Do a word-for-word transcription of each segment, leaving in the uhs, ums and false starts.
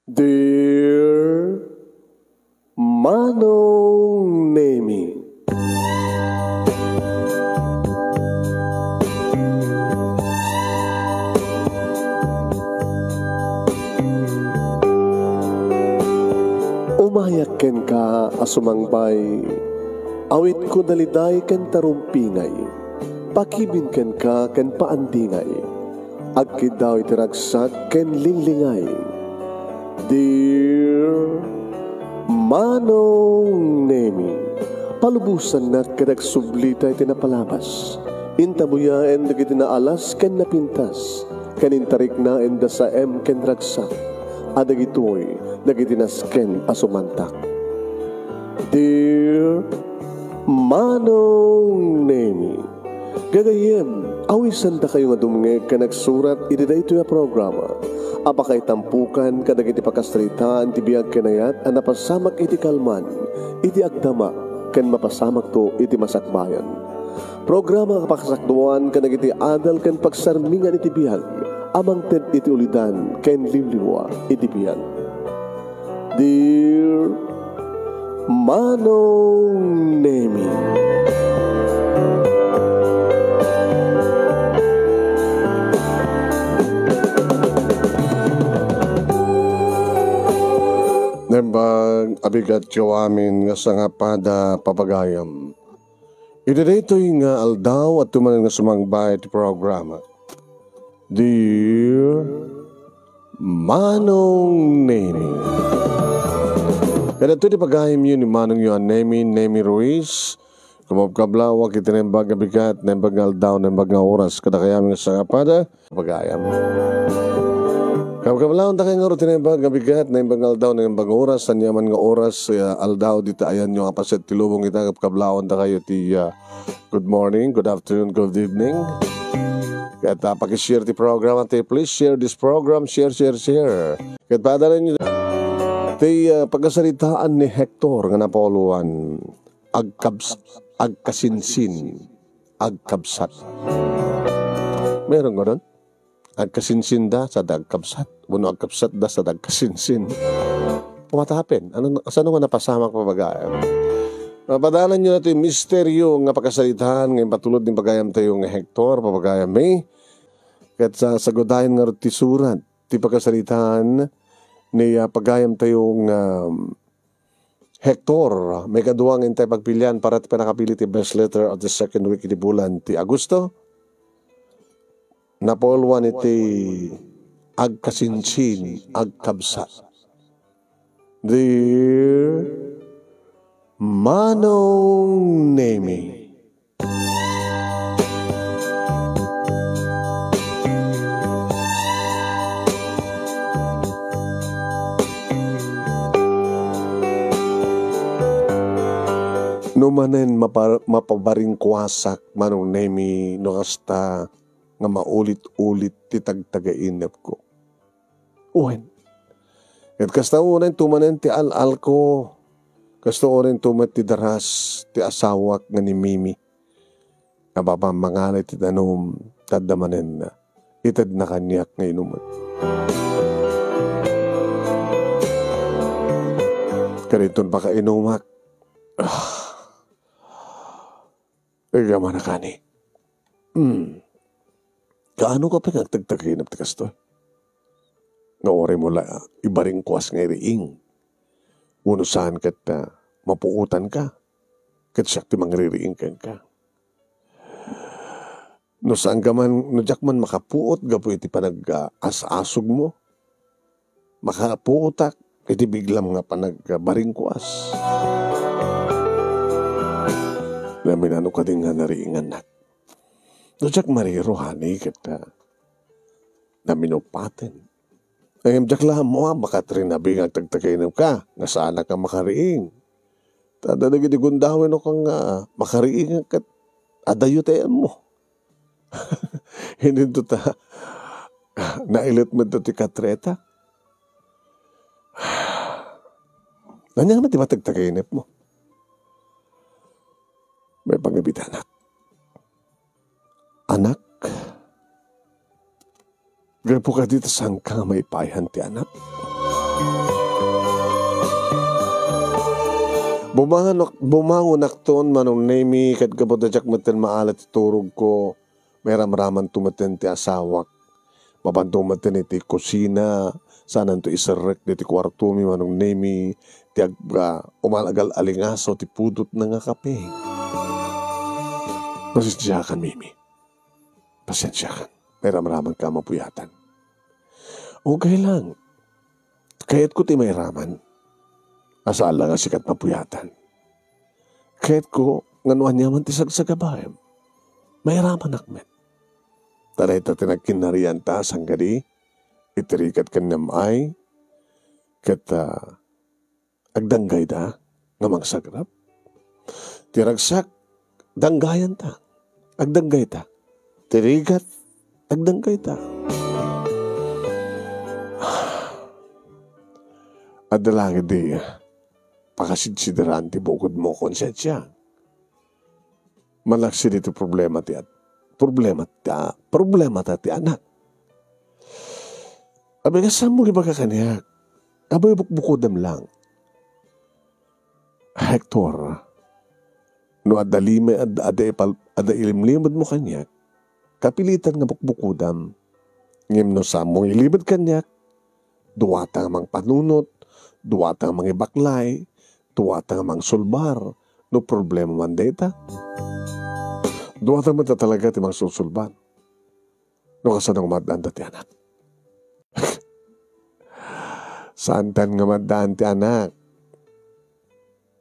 Dear Manong Nemi. Umayak kenka a sumangbay, awitko daliday ken tarumpingay, pakibin kenka ken paandingay. Agkiddaw iti ragsak ken linglingay. Dear Manong Nemi, palubosannak ket agsublita iti napalabas. Intabuyaen dagiti naalas ken napintas, ken intariknaen da saem ken ragsak, a dagitoy dagiti nasken a sumantak. Dear Manong Nemi, gagayyem, awisandakayo nga dumngeg ken agsurat iti daytoy a programa a pakaitampukan kadagiti pakasaritaan ti biag ken ayat a napasamak iti kalman, iti agdama, ken mapasamakto iti masakbayan. Programa a pakasakduan kadagiti adal ken pagsarmingan iti biag a mangted iti ulidan ken limlimua iti biag. Dear Manong Nemi. Naimbag a bigat ken amin nga sangapada, papagayam. Iti daytoy nga aldaw, adu manen nga sumangbay ti programa. Dear Manong Nemi. Kadagitoy ti pagayamyo ni Manongyo a Nemi, Nemi Ruiz. Kumabkablawak iti naimbag nga bigat, naimbag nga aldaw, naimbag nga oras, kadakayo amin nga sangapada, pagayam. Kabkablawan ta kay ngarud ti naimbag nga bigat, naimbag nga aldaw, naimbag nga oras, ania man nga oras, eh, aldaw, dita ayanyo a paset ti lubong ita, kabkablawan ta kayo ti, ah, good morning, good afternoon, good evening. Ket, ah, pakishare ti program, ate. Please share this program. Share, share, share. Ket padalanyo ti, ah, pagkasaritaan ni Hector nga napauluan, agkabs-, agkasinsin, agkabsat. Meron nga nun? Agkasinsinda, sada agkabsat. Wenno agkabsatda, sada agkasinsin. What happened? Ano, kasano nga napasamak, papagayam? Mapadalanyo na ti misteryo nga pakasaritaan nga impatulod ni pagayam tayo nga Hector, papagayam mi. Ket sa, sagudayen ngarud ti surat, ti pakasaritaan ni, ah, pagayam tayo nga, um, Hector, may kadua nga intay pagpilian para ti pannakapili ti best letter of the second week iti bulan ti Agosto. Napauluan iti agkasinsin, agkabsat. Dear Manong Nemi. No manen mapa-, mapabaringkuasak, Manong Nemi, no kasta nga maulit-ulit ti tagtagainepko. Wen, ket kasta unay tumanen ti al-alko, kasta unay tumet ti daras ti asawak nga ni Mimi. Nga baba mangala iti danum, tadda manen, itedna kaniak nga inumen. Kadinton pakainumak. Ah. Ega manakani. Hmm. Kaano ka pay nga agtagtagainep ti kastoy? Nga uray mo la ibaringkuas nga iriing. Wenno saan ket, ah, mapuotan ka. Ket siak ti mangririing kenka. No saan ka man, no diak man makapuot gapu iti panag-, ah, as-asugmo, makapuotak iti biglam nga panagbaringkuas. Naminano kadi nga nariingannak? No diak mariro, honey, ket, ah, naminupaten. Ngem diak la ammo a makatrinabi nga agtagtagainepka, nga saanak a makariing. Ta dagiti gundaweno kang nga makariing ket adayo ti ammo. Hindi ta nailet met ti katreta. Ania met ti matagtagainepmo? May pangibitanak. Anak, gapu kadi ta saanka nga maipaayhan ti anak? Bumangonak-, bumangonakton, Manong Nemi, ket gapu ta diak metten maalat ti turogko, mairamramanto metten ti asawak. Mapanto metten iti kusina, saananto iserrek ditoy kuartomi, Manong Nemi, ti ag-, ah, umalagal-alingasaw ti pudotna nga kape. Pasensiakan, Mimi. Pasensiakan. Mairamramanka a mapuyatan. Okay lang. Kayatko ti mairaman. Saan la nga sika ti mapuyatan. Kayatko nga no aniaman ti sagsagabaem, mairamanak met. Ta dayta ti nagkinnarianta, saan kadi? Iti rigat ken ni am-ay, ket, ah, agdanggayda nga mangsagrap. Ti ragsak, danggayanta. Agdanggayta. Ti rigat, agdanggayta. Adda la ketdi pakasidsideran ti bukodmo, konsensia. Malaksid iti problema ti at-, problema ta, problema ta ti anak. Abi, kasano mo ibaga kaniak? Abi, bukbukodem lang. Hector, no adda lime-, ad-, adda ipal-, adda ilimlimedmo kaniak, kapilitan nga bukbukodam. Ngem no saan mo ilimed kaniak, duata nga mangpanunot, duata nga mangibaklay, duata nga mangsulbar, no problema man dayta. Duata met talaga ti mangsulsulbar. No kasano nga maaddaanta ti anak. Saantan nga maaddaan ti anak.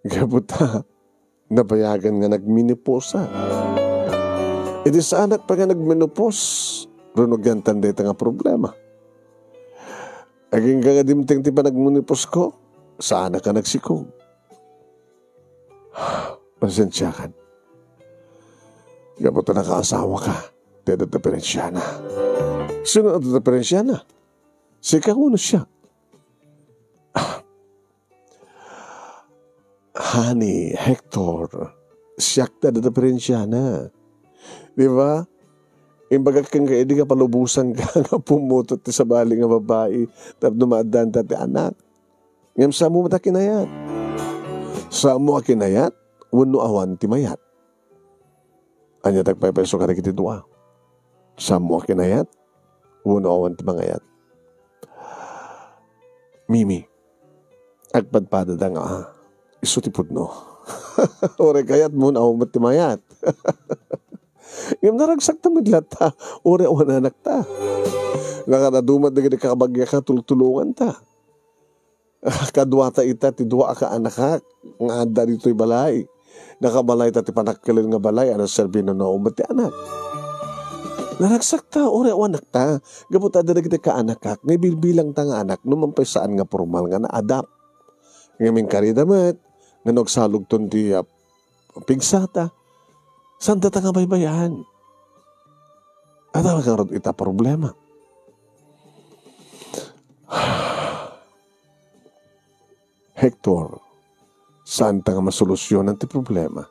Gapu ta, nabayagan nga nagmenopause. Idi saanak pay nga nagmenopause, runugiantan dayta nga problema. Agingga nga dimteng ti panagmenopause ko, saanak a nagsikog. Pasensiakan. Gapu ta nakaasawaka, ti adda diperensiana. Sino adda diperensiana? Sika wenno siak? Ah. Honey, Hector, siak ti adda diperensiana. Di ba? Imbagak kenka idi nga palubosanka nga pumutot ti sabali nga babai tapno maaddaanta ti anak. Ngem saan mo met a kinayat? Saan mo a kinayat wenno awan ti mayat? Ania ti agpaypayso kadagiti dua? Saan mo a kinayat wenno awan ti mangayat? Mimi, agpadpadada nga isu ti pudno. Uray kayatmo, awan met ti mayat. Ngem naragsakta met latta, uray awan anakta. Nakadaduma dagiti kabagiaka, tultulonganta. Kaduata ita ti dua a kaanakak nga adda ditoy balay. Nakabalayta ti panakkel nga balay a naserbi no awan met ti anak. Naragsakta, uray awan anakta, gapu ta adda dagiti kaanakak nga ibilbilangta nga anak no man pay saan nga pormal nga naadap. Ngem inkarida met nga no agsalogton ti, ah, pigsata, saan data nga baybay-an? Adda ngarud ita problema. Hector, saanta nga masolusionan ti problema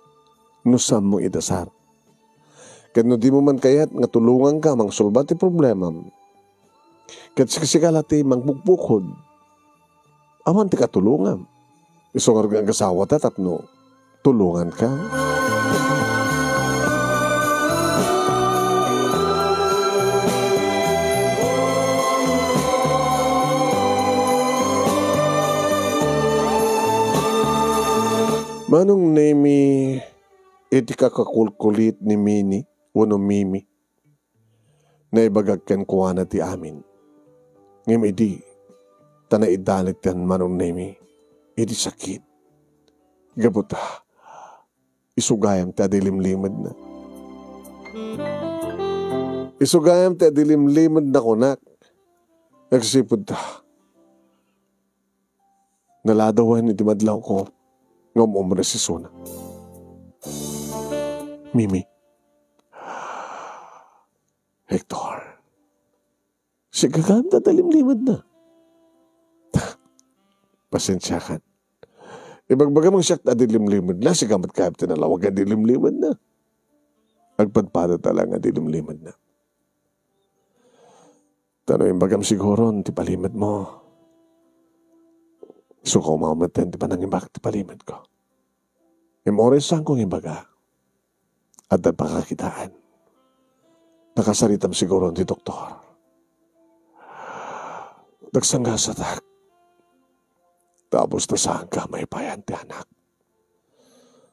no saanmo idasar. Ket no dimo man kayat nga tulonganka mangsolba ti problemam, ket siksika la ti mangbukbukod, awan ti katulongam. Isu ngarud nga agasawata tapno tulonganka. Manong Nemi, iti kakakulkulit ni Mini wenno Mimi, naibagak kenkuana ti amin. Ngem idi, ta naidalek ti Manong Nemi iti sakit. Gapu ta, isu gayam ti adilimlimedna. Isu gayam ti adilimlimedna, kunak. Agsipud ta, naladawen iti madlawko nga um-umres isuna. Mimi. Hector. Sika gayam ti adilimlimedna. Pasensiakan. Ibagbagam nga siak ti adilimlimedna, sika met gayam ti nalawag nga adilimlimedna. Agpadpadata la nga adilimlimedna. Ta no imbagam siguron ti palimedmo, isu koma metten ti panangibak ti palimedko. Ngem uray saanko nga ibaga, adda pakakitaan. Nakasaritam siguro ti doktor. Nagsanggasatak. Tapos ta saanka maipayan ti anak.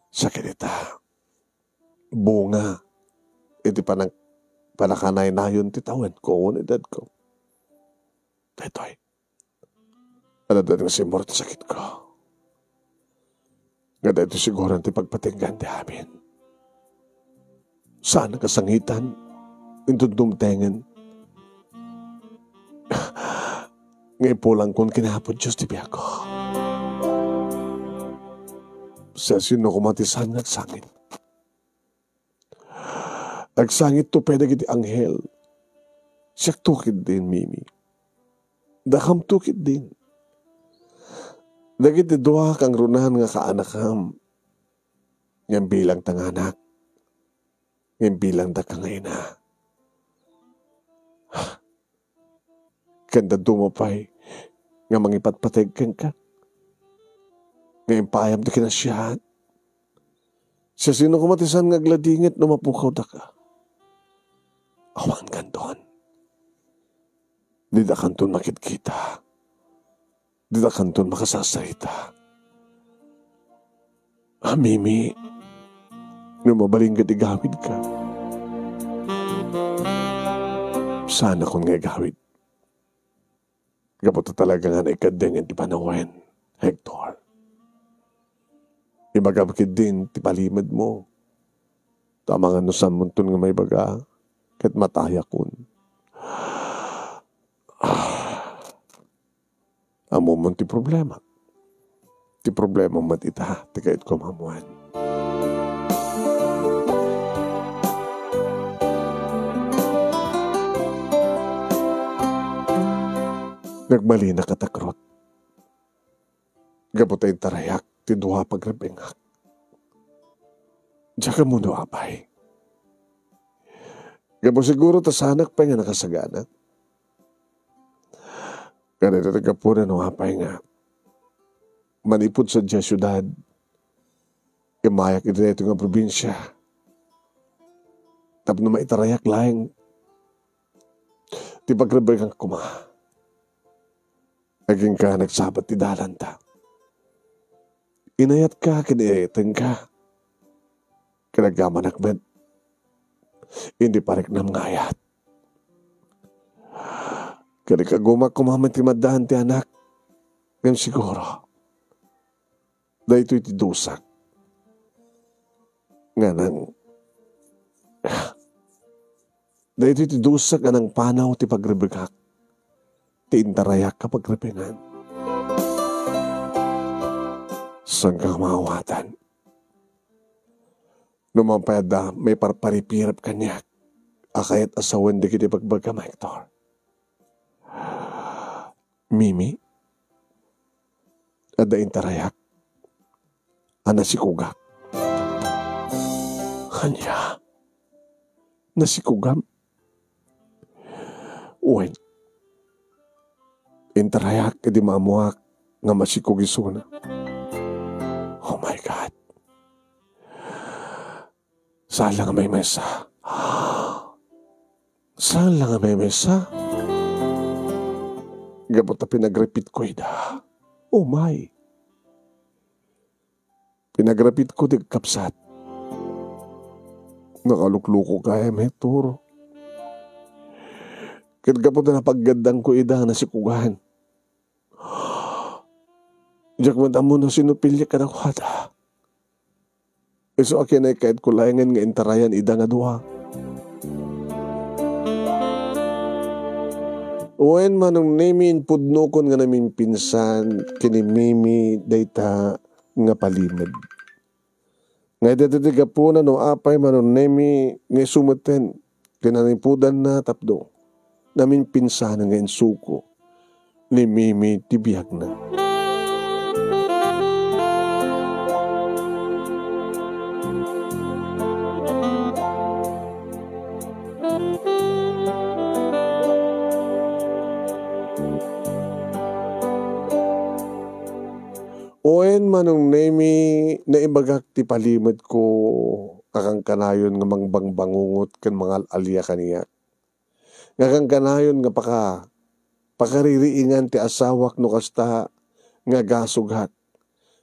Sakit ita. Bunga iti panag-, panakanaynayon ti tawenko wenno edadko. Daytoy. Adda nga simmurot ti sakitko. Nga daytoy siguro ti pagpatenggan ti amin. Saan a kasangitan, inton dumtengen nga ipulangkon ken Apo Dios ti biagko. Siasino koma ti saan nga agsangit? Agsangitto pay dagiti anghel. Siakto ketdin, Mimi. Dakamto ketdin. Dagiti dua kangrunan nga kaanakam, ngem bilangta nga anak, ngem bilangdaka nga ina. Ken dadduma pay nga mangipatpateg kenka. Nga impaayam ti kinasiaat. Siasino koma ti saan nga agladingit no mapukawdaka? Awan kanton. Didakanton makitkita. Didakanton makasasarita. A, Mimi, no mabalin nga igawidka, saanakon nga igawid. Gapu ta talaga nga naikaddengen ti panawen, Hector. Ibagam ketdin ti palimedmo. Ta amangan no saanmonton nga maibaga, ket matayakon. Ah. Ammomon ti problema. Ti problema met ita, ti kayatko maammoan. Nagmalinak a takrot. Gapu ta intarayak ti dua a pagreb-engak. Diak ammo no apay. Gapu siguro ta saanak pay nga nakasagana. Kanayon ti gapuna no apay nga manipud sadiay a siudad, immayak iti daytoy nga probinsia. Tapno maitarayak laeng ti pagreb-engak koma. Agingga nagsabat ti dalanta. Inayatka ken iyayatenka. Ken agamanak met iti pariknam nga ayat. Ken ikagumak koma met ti maddaan ti anak. Ngem siguro, daytoy ti dusak. Nga nang, daytoy ti dusak nga nangpanaw ti pagreb-engak. Ti intarayak a pagreb-engan. Saanka maawatan. No mapan pay adda maiparparipirep kaniak a kayat a sawen dagiti bagbagam, Hector. Mimi, adda intarayak a nasikogak. Ania? Nasikogam? Wen, intarayak idi maammoak nga masikog isuna. Oh my God. Saan la nga maymaysa. Saan la nga maymaysa. Gapu ta pinagripitko ida. Oh my. Pinagripitko ti agkapsat. Nakalukluko gayam, Hector. Ket gapu ta napaggaddangko ida nga nasikogan. Diak met ammo no sino piliek kadakuada. Isu a kinakayatko laengen nga intarayan ida nga dua. Wen, Manong Nemi, impudnokon nga namimpinsan ken ni Mimi dayta nga palimed. Nga iti gapuna no apay, Manong Nemi, nga isu metten, kinanipudanna tapno namimpinsan nga insuko ni Mimi ti biagna. Wen, Manong Nemi, naibagak ti palimedko a kankanayon nga mangbangbangungot ken mangal-alia kaniak. Nga kankanayon nga paka-, pakaririingan ti asawak no kasta nga gasugak.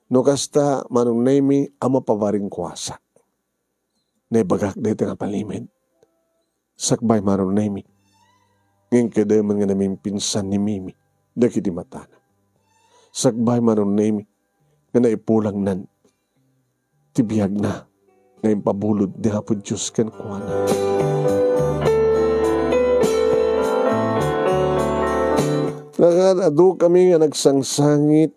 No kasta, Manong Nemi, a mapabaringkuasak. Naibagak dayta nga palimed. Sakbay, Manong Nemi, nga inkedemen nga namimpinsan ni Mimi dagiti matana. Sakbay, Manong Nemi, nga naipulangnan ti biagna nga impabulod ni Apo Dios kenkuana. Nakan adu kami nga nagsangsangit,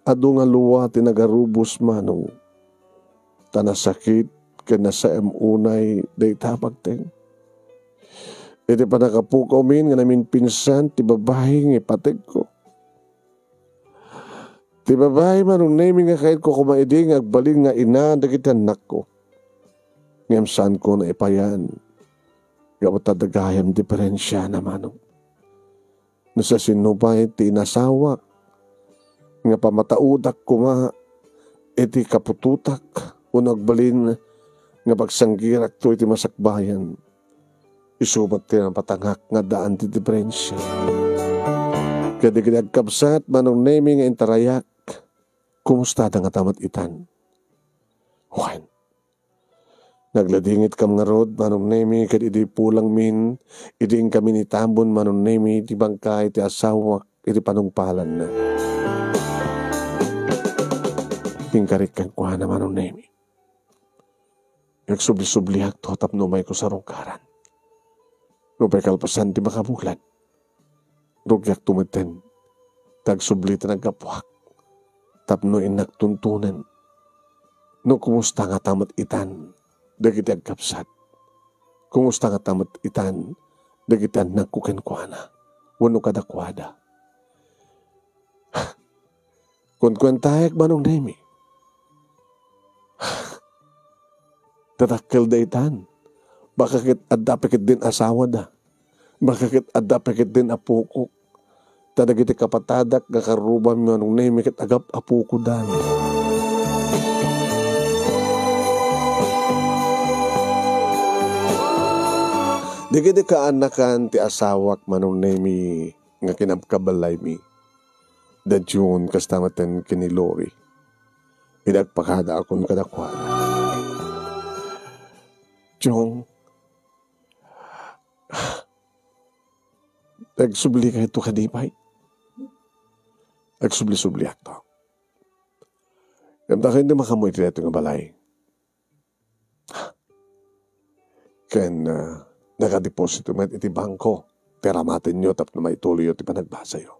adu nga lua ti nagarubos, Manong. Ta nasakit ken nasaem unay dayta a pagteng. Iti pannakapukawmin nga namimpinsan ti babai nga ipategko. Ti babai, Manong Nemi, nga kayatko koma idi nga agbalin nga ina dagiti annakko. Ngem saanko naipayan. Gapu ta dagayam diferensiana, Manong. No siasino pay ti inasawak nga pamataudak koma iti kaputotak wenno agbalin nga pagsanggirakto iti masakbayan, isu met ti napatangak nga addaan ti diferensia. Kadagiti agkabsat, Manong Nemi, nga intarayak, kumustada ngata met itan? Wen, nagladingitkam ngarud, Manong Nemi, ket idi pulangmin, idi inkami nitabon, Manong Nemi, ti bangkay ti asawak iti panungpalanna. Inkarik kenkuana, Manong Nemi. Agsubli-subliakto tapno umayko sarungkaran. Nupay kalpasan ti makabulan, rugiakto metten ta agsubli ti naggapuak tapno innak tuntunen no kumusta ngata met itan dagiti agkabsat. Kumusta ngata met itan dagiti annakko kenkuana wenno kadakuada. Kunkuentaek, Manong Nemi. Dadakkel daytan. Baka ket adda pay ketdin asawada. Baka ket adda pay ketdin apokok. Ta dagiti kapatadak nga karrubam, Manong Nemi, ket agap-apokodan. Dagiti kaanakan ti asawak, Manong Nemi, nga kinabkabalaymi. Da June, kasta metten ken ni Lori. Idi agpakadaakon kadakuada. Jong, agsubli kayto kadi pay? Agsubli-subliakto. Ngem dakayo ti makaammo iti daytoy nga balay. Ken, ah, nakadeposito met iti bangko ti aramatenyo tapno maituloyyo ti panagbasayo.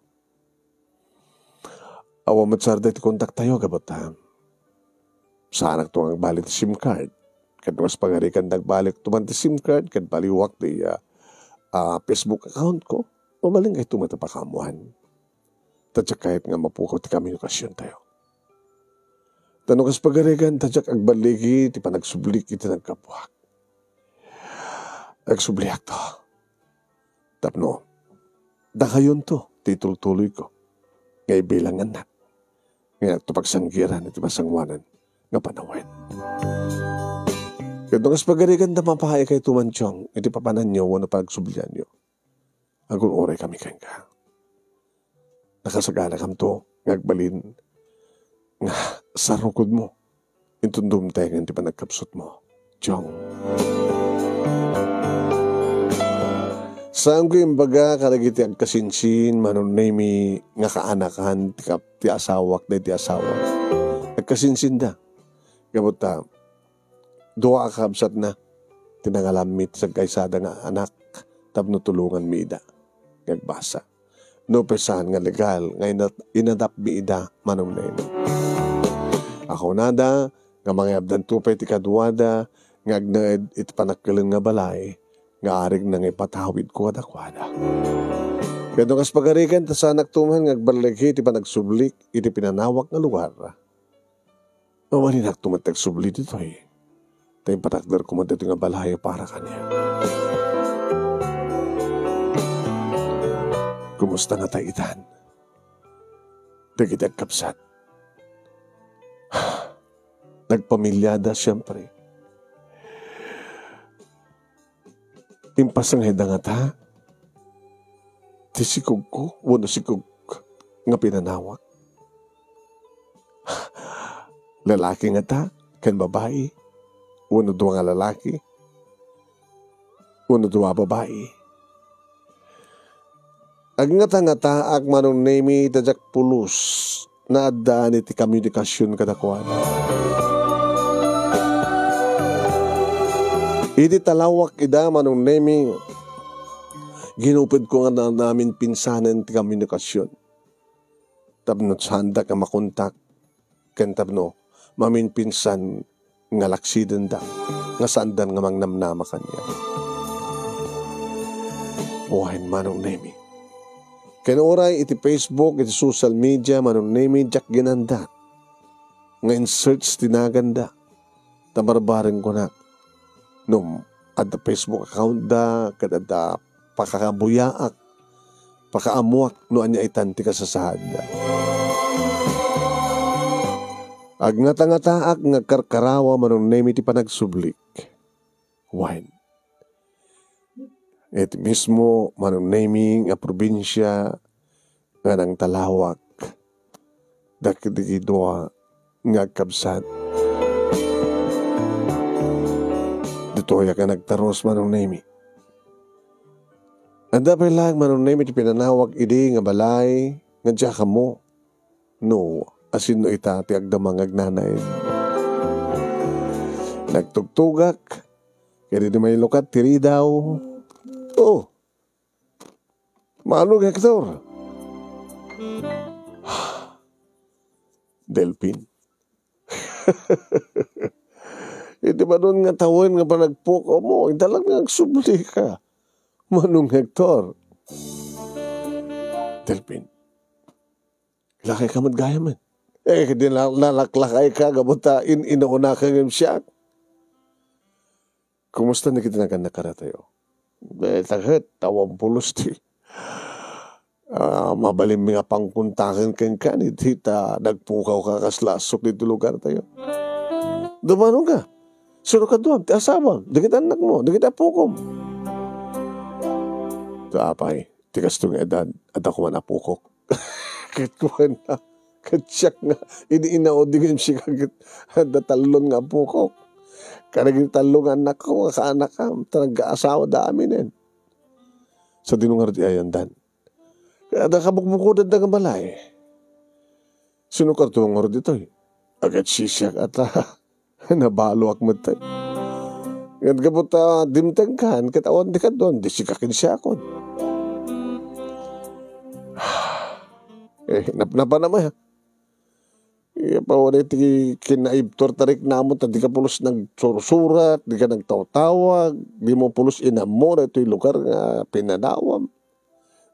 Awan met sarda iti kontaktayo, gapu ta saanakto nga agbali ti SIM card. Ket no kas pagarikan, nagbalikto man ti SIM card ket baliwak ti, ah, ah, Facebook account ko, mabalin kayto met a pakaammoan. Ta diak kayat nga mapukaw ti komunikasiontayo. Ta no kas pagarikan, ta diak agballigi ti panagsublik iti naggapuak. Agsubliakto tapno dakayonto ti itultuloyko nga ibilang annak nga agto pagsanggiran iti masangoanan nga panawen. Ket no kas pagarikan, ta mapaay kayto man, Jong, iti papananyo wenno pagsublianyo. Agur-uray kami kenka. Nakasaganakamto nga agbalin nga sarukodmo inton dumtengen ti panagkapsutmo, Jong. Saanko imbaga kadagiti agkasinsin, Manong Nemi, nga kaanakan ti kap-, ti asawak daydi asawak. Agkasinsinda. Gapu ta dua a kabsatna ti nangalanmi ti sagkaysada nga anak tapno tulonganmi ida nga agbasa. Nupay saan nga legal nga ina-, inadapmi ida, Manong Nemi. Akunada nga mangayabdanto pay ti kaduada nga agnaed iti panakkeleng nga balay nga arigna nga ipatawidko kadakuada. Ket no kas pagarikan, ta saanakto man nga agballigi ti panagsublik iti pinanawak nga lugar. Mabalinakto met ti agsubli ditoy, ta impatakderko met ditoy nga balay para kaniak. Kumusta ngata itan dagiti agkabsat? Nagpamiliada, siempre. Impasangayda ngata ti sikogko wenno sikog nga pinanawak. Lalaki ngata ken babai, wenno dua nga lalaki, wenno dua a babai. Agngatangataak, Manong Nemi, ta diak pulos nga addaan iti komunikasion kadakuada. Idi talawak ida, Manong Nemi, ginupedko nga na-, naminpinsanen ti komunikasion tapno saandak nga makontak ken tapno maminpinsan nga laksidenda, nga saandan nga mangnamnama kaniak. Wen, Manong Nemi. Ken uray iti Facebook, iti social media, Manong Nemi, diak ginandat nga in-search ti naganda. Ta barbareng kunak, no adda Facebook account da, ket adda pakakabuyaak, pakaammoak no ania itan ti kasasaadda. Agngatangataak nga agkarkarawa, Manong Nemi, ti panagsublik. Wen, iti mismo, Manong Nemi, nga probinsia nga nangtalawak dagiti dua nga agkabsat. Ditoyak nga nagtaros, Manong Nemi. Adda pay laeng, Manong Nemi, ti pinanawak idi nga balay nga diak ammo no asino ita ti agdama nga agnanayon. Nagtugtugak, ket idi mailukat ti ridaw, "Oh, Manong Hector!" "Delpin." "Iti manon nga tawen nga panagpukawmo, intalak nga agsublika, Manong Hector." "Delpin, lakayka met gayamen. Eh, di na-, nalaklakayka gapu ta in-inaunaka ngem siak." "Kumusta dagiti nagannak kadatayo?" "Eh, taget, awan pulos ti, ah, mabalinmi nga pangkontaken kenka, idi ta nagpukawka kasla asuk ditoy lugartayo." "Dumanonka? Sino kaduam? Ti asawam, dagiti annakmo, dagiti apukom?" "Apay, ti kastoy nga edad, adda koma apukok." Ket kuana, ket siak nga, idi inaudi ngem sika ket adda tallo nga apukok. Kadagiti tallo nga annakko nga kaanakam, ta nagkaasawa da aminen. Sadino ngarud ti ayandan? Adda kabukbukodanda nga balay. Sino karto ngarud ditoy? Agat sisiak ata. Nabaluak met tay. Ngem gapu ta dimtengkan, ket awan di kaduan, di sika ken siakon. Eh, napnapanam aya. Iya pa, wala ti kinaibtur ta riknamo ta di ka pulos nagsursurat, di ka nagtawtawag, di mo pulos inammo daytoy lugar nga pinadawam.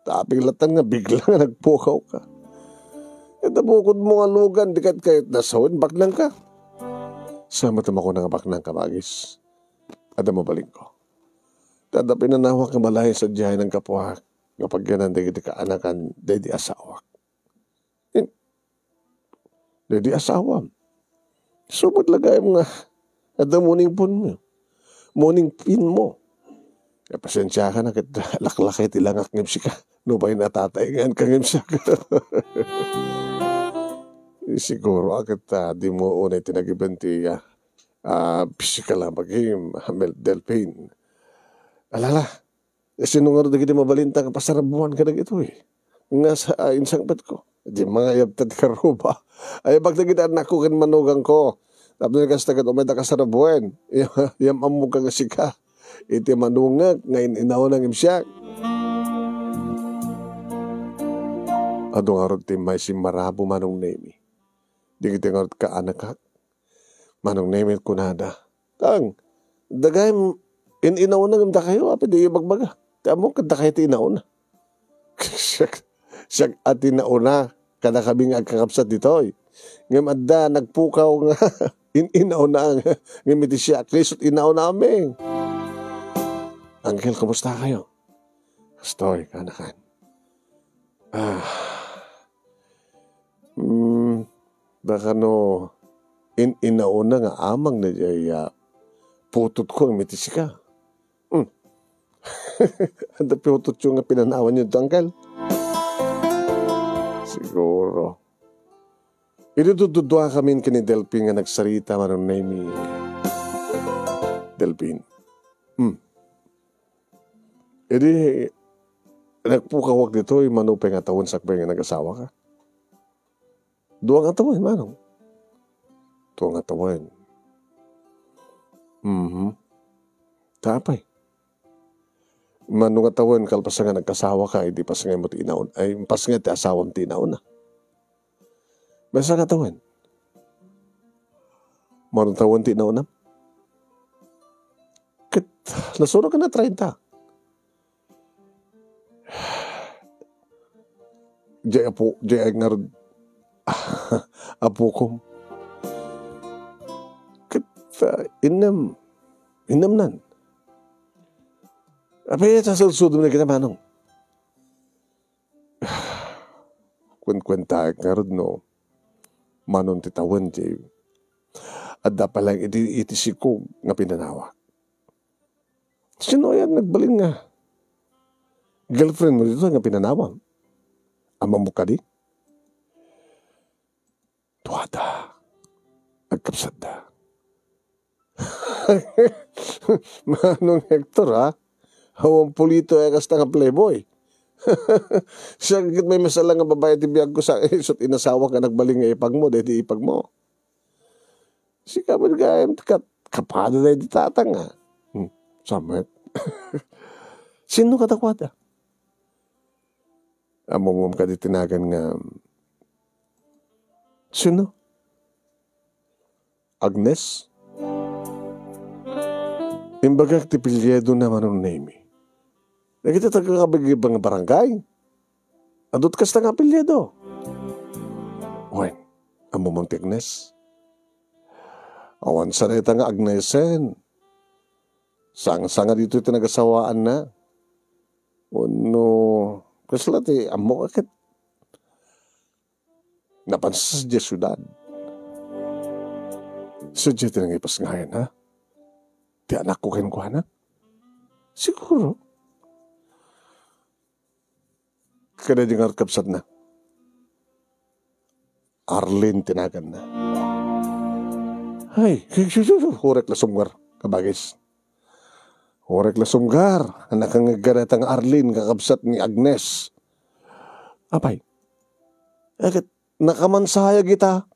Ta apay latta nga bigla nga nagpukawka. Ita bukod mo nga lugan, di ket kayat nasawen, baknangka. Sa met a makuna nga baknangka, Bagis. Adda mabalinko. Ta adda pinanawak nga balay sadiay naggapuak nga pagyanan dagiti kaanakan daydi asawak. In-, daydi asawam. Isu met la gayam nga adda mo ning punmo. Mo ning pinmo. Ya, pasensiakan a ket laklakay ti langak ngem sika. Nupay natataenganka ngem siak. Siguro a ket, ah, di mo unay tinagiben ti, ah, ah, pisikal a bagim, Mel-, Delpin. Alala, sino ngarud dagiti mabalinta nga pasarabuan kadagitoy? Nga sa, ah, insangpetko. Di mangayab ta ti karuba. Ay, bagta gid annakko ken manugangko. Tapno kasta ket umayda kasarabuen. Yam-, yam-ammok nga sika iti manungek nga in-inauna ngem siak. Adu ngarud ti immay simmarabu, Manong Nemi. Dagiti ngarud kaanakak, Manong Nemi, kunada. Tang, dagay in-inauna ngem dakayo, apay diyo ibagbaga? Ti ammok, ket dakayo ti inauna. Siak, siak a ti nauna kadakami nga agkakabsat ditoy. Ngem adda nagpukaw nga in-inauna, ngem iti siak, isu ti inauna amin. Angkel, kumusta kayo? Kastoy, kaanakan. Ah. Hmm, dakano, In-inauna nga amang na jay, ah, putotko nga mitisika. Hmm. Adda putotyo nga pinanawanyo dito, uncle? Siguro. Idi dududua kami ken ni Delphin nga nagsarita, Manong Nemy. Delphin. Hmm. Idi nagpukawak ditoy, mano pay nga tawen sakbay nga nag-asawaka? Dua nga tawen, manong. Dua nga tawen. Mhm. Ta apay? Mano nga tawen kalpasan nga nagkasawaka, idi pasngaymo ti inaun-, ay, pasngay ti asawam ti inauna. Maysa nga tawen. Mano tawen ti inaunam? Ket nasuro ka na treinta. Jay apo, jay ay ngarud apokom. Ket, ah, innem, innemnan. Apay, sasulsudom na kita, manong. Kuenkuentaek ngarud no manon ti tawen ti adda pay laeng iti, iti sikog nga pinanawa. Sino aya nagbalin nga girlfriend mo dito nga pinanawam? Ammom kadi? Duada. Agkabsatda. Manong Hector, ha? Awan pulito aya kasta nga playboy. Siak ket maymaysa lang nga babai ti biagko sa isut inasawak nga nagbalin nga ipagmo, daydi ipagmo. Sika met gayam kat-, kapada daydi tatang, ha? Hmm, samet. Sino kadakuada? Ammom kadi ti nagan nga, sino? Agnes? Imbagak ti apelyido na, Manong Nemy. Dagiti taga-kabagibang nga barangay. Adut kasta nga apelyido. Wen, ammom ti Agnes? Awan sa dayta nga Agnesen. Sangsanga ditoy ti nagasawaanna. Wenno, kasla ti ammok a ket napan sa sadiay siudad. Sadiay ti nangipasngayan, ha? Ti anakko kenkuana? Siguro. Kada di nga kabsatna. Arlene ti naganna. Ay, hurek la sumgar, kabagis. Hurek la sumgar, a nakangngegka dayta nga Arlene, kakabsat ni Agnes. Apay, ket nakamansayag ita.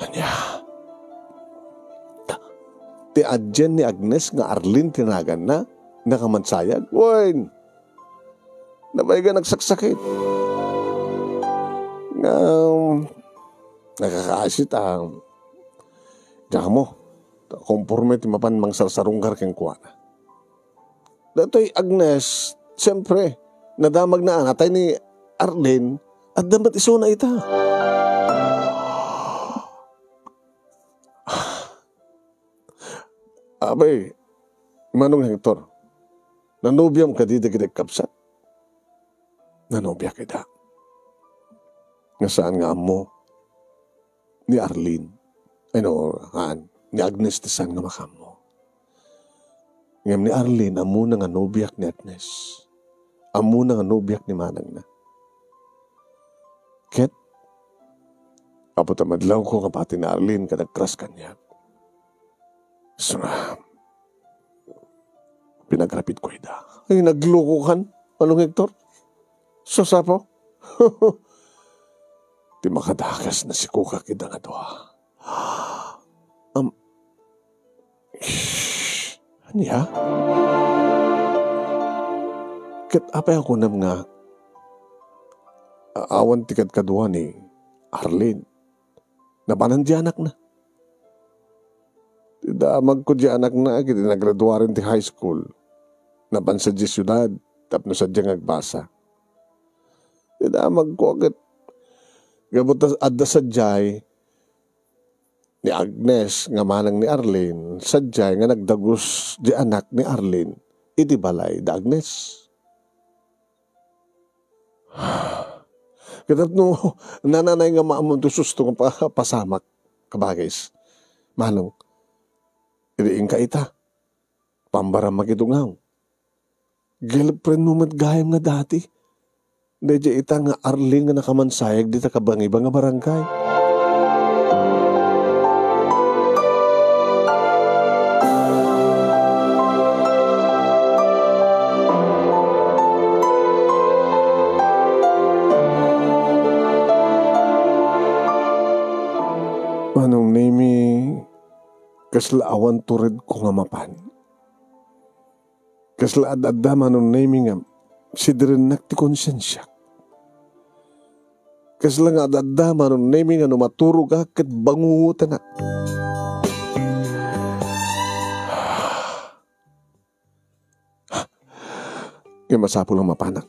Ania? Ta-, ti adien ni Agnes nga Arlene ti naganna, nakamansayag? Wen, napay nga nagsaksakit. Nga, nakakaasit a, damo, konforme ti mapan mangsarsarunggar kenkuana. Datoy Agnes, siyempre, nadamagna a natay ni Arlene, adda met isuna ita. Apay, Manong Hector, nanobiam kadi dagiti kabsat? Nanobiak ida. Nga saan nga ammo ni Arlene. Ay, no, haan. Ni Agnes ti saan nga makaammo. Ngem ni Arlene, ammona nga nobiak ni Agnes. Ammona nga nobiak ni manangna. Ket, apo ta madlawko nga pati ni Arlene ket agkras kaniak. Isu nga, pinagrapitko ida. Ay, naglukokan, Manong Hector. Susapo. Ti makadakas, nasikokak ida nga dua. Am-, ania? Ket apay a kunam nga a-, awan ti kadkadua ni Arlene? Napanan ti anakna. Ti damagko ti anakna ket nagraduaren ti high school. Napan sadiay siudad tapno sadiay nga agbasa. Ti damagko ket gapu ta adda sadiay ni Agnes nga manang ni Arlene, sadiay nga nagdagus ti anak ni Arlene iti balay da Agnes. Ket tapno nananay nga maammoan ti susto nga pa-, pasamak, kabagis. Manong, idi inka ita, pambaram makidungaw. Girlfriend mo met gayam nga dati. Daydiay ita nga Arlene nga nakamansayag dita kabangiba nga barangay. Manong Nemi, kasla awan turedko nga mapan. Kasla ad-adda Manong Nemi nga sidirennak ti konsensiak. Kasla nga ad-adda Manong Nemi nga no maturogak ket bangutenak. Nga masapul nga mapanak.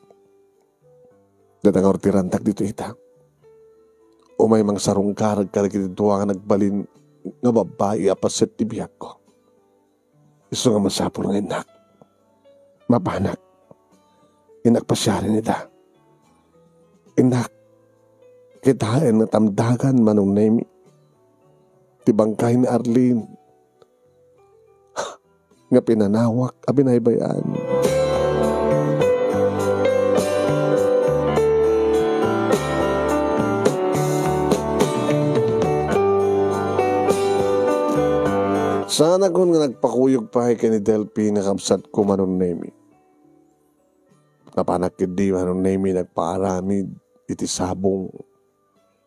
Data nga urtirantak ditoy ita. Umay mangsarungkarag kadagiti dua nga nagbalin nga babbai a paset ti biagko. Isu nga masapul nga innak. Mapanak. Innak pasiaren ida. Innak, kitaen nga tamdagan Manong Nemi ti bangkay ni Arlene nga pinanawak a binaybay-an. Saanakon nga nagpakuyog pay ken ni Delphi nga kabsatko Manong Nemi. Napanak ketdi Manong Nemi nagpaaramid iti sabong,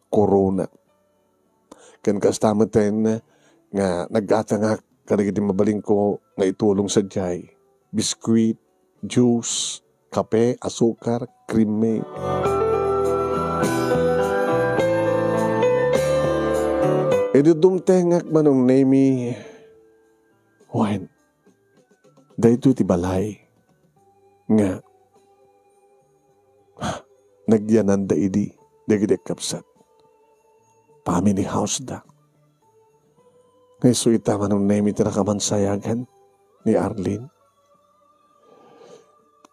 korona. Ken kasta meten nga naggatangak kadagiti mabalinko nga itulong sadiay, biskuit, juice, kape, asukar, krimme. Idi dumtengak Manong Nemi, wen, daytoy ti balay nga nagyananda idi dagiti agkabsat. Family house da. Nga isu ita Manong Nemi ti nakamansayagan ni Arlene.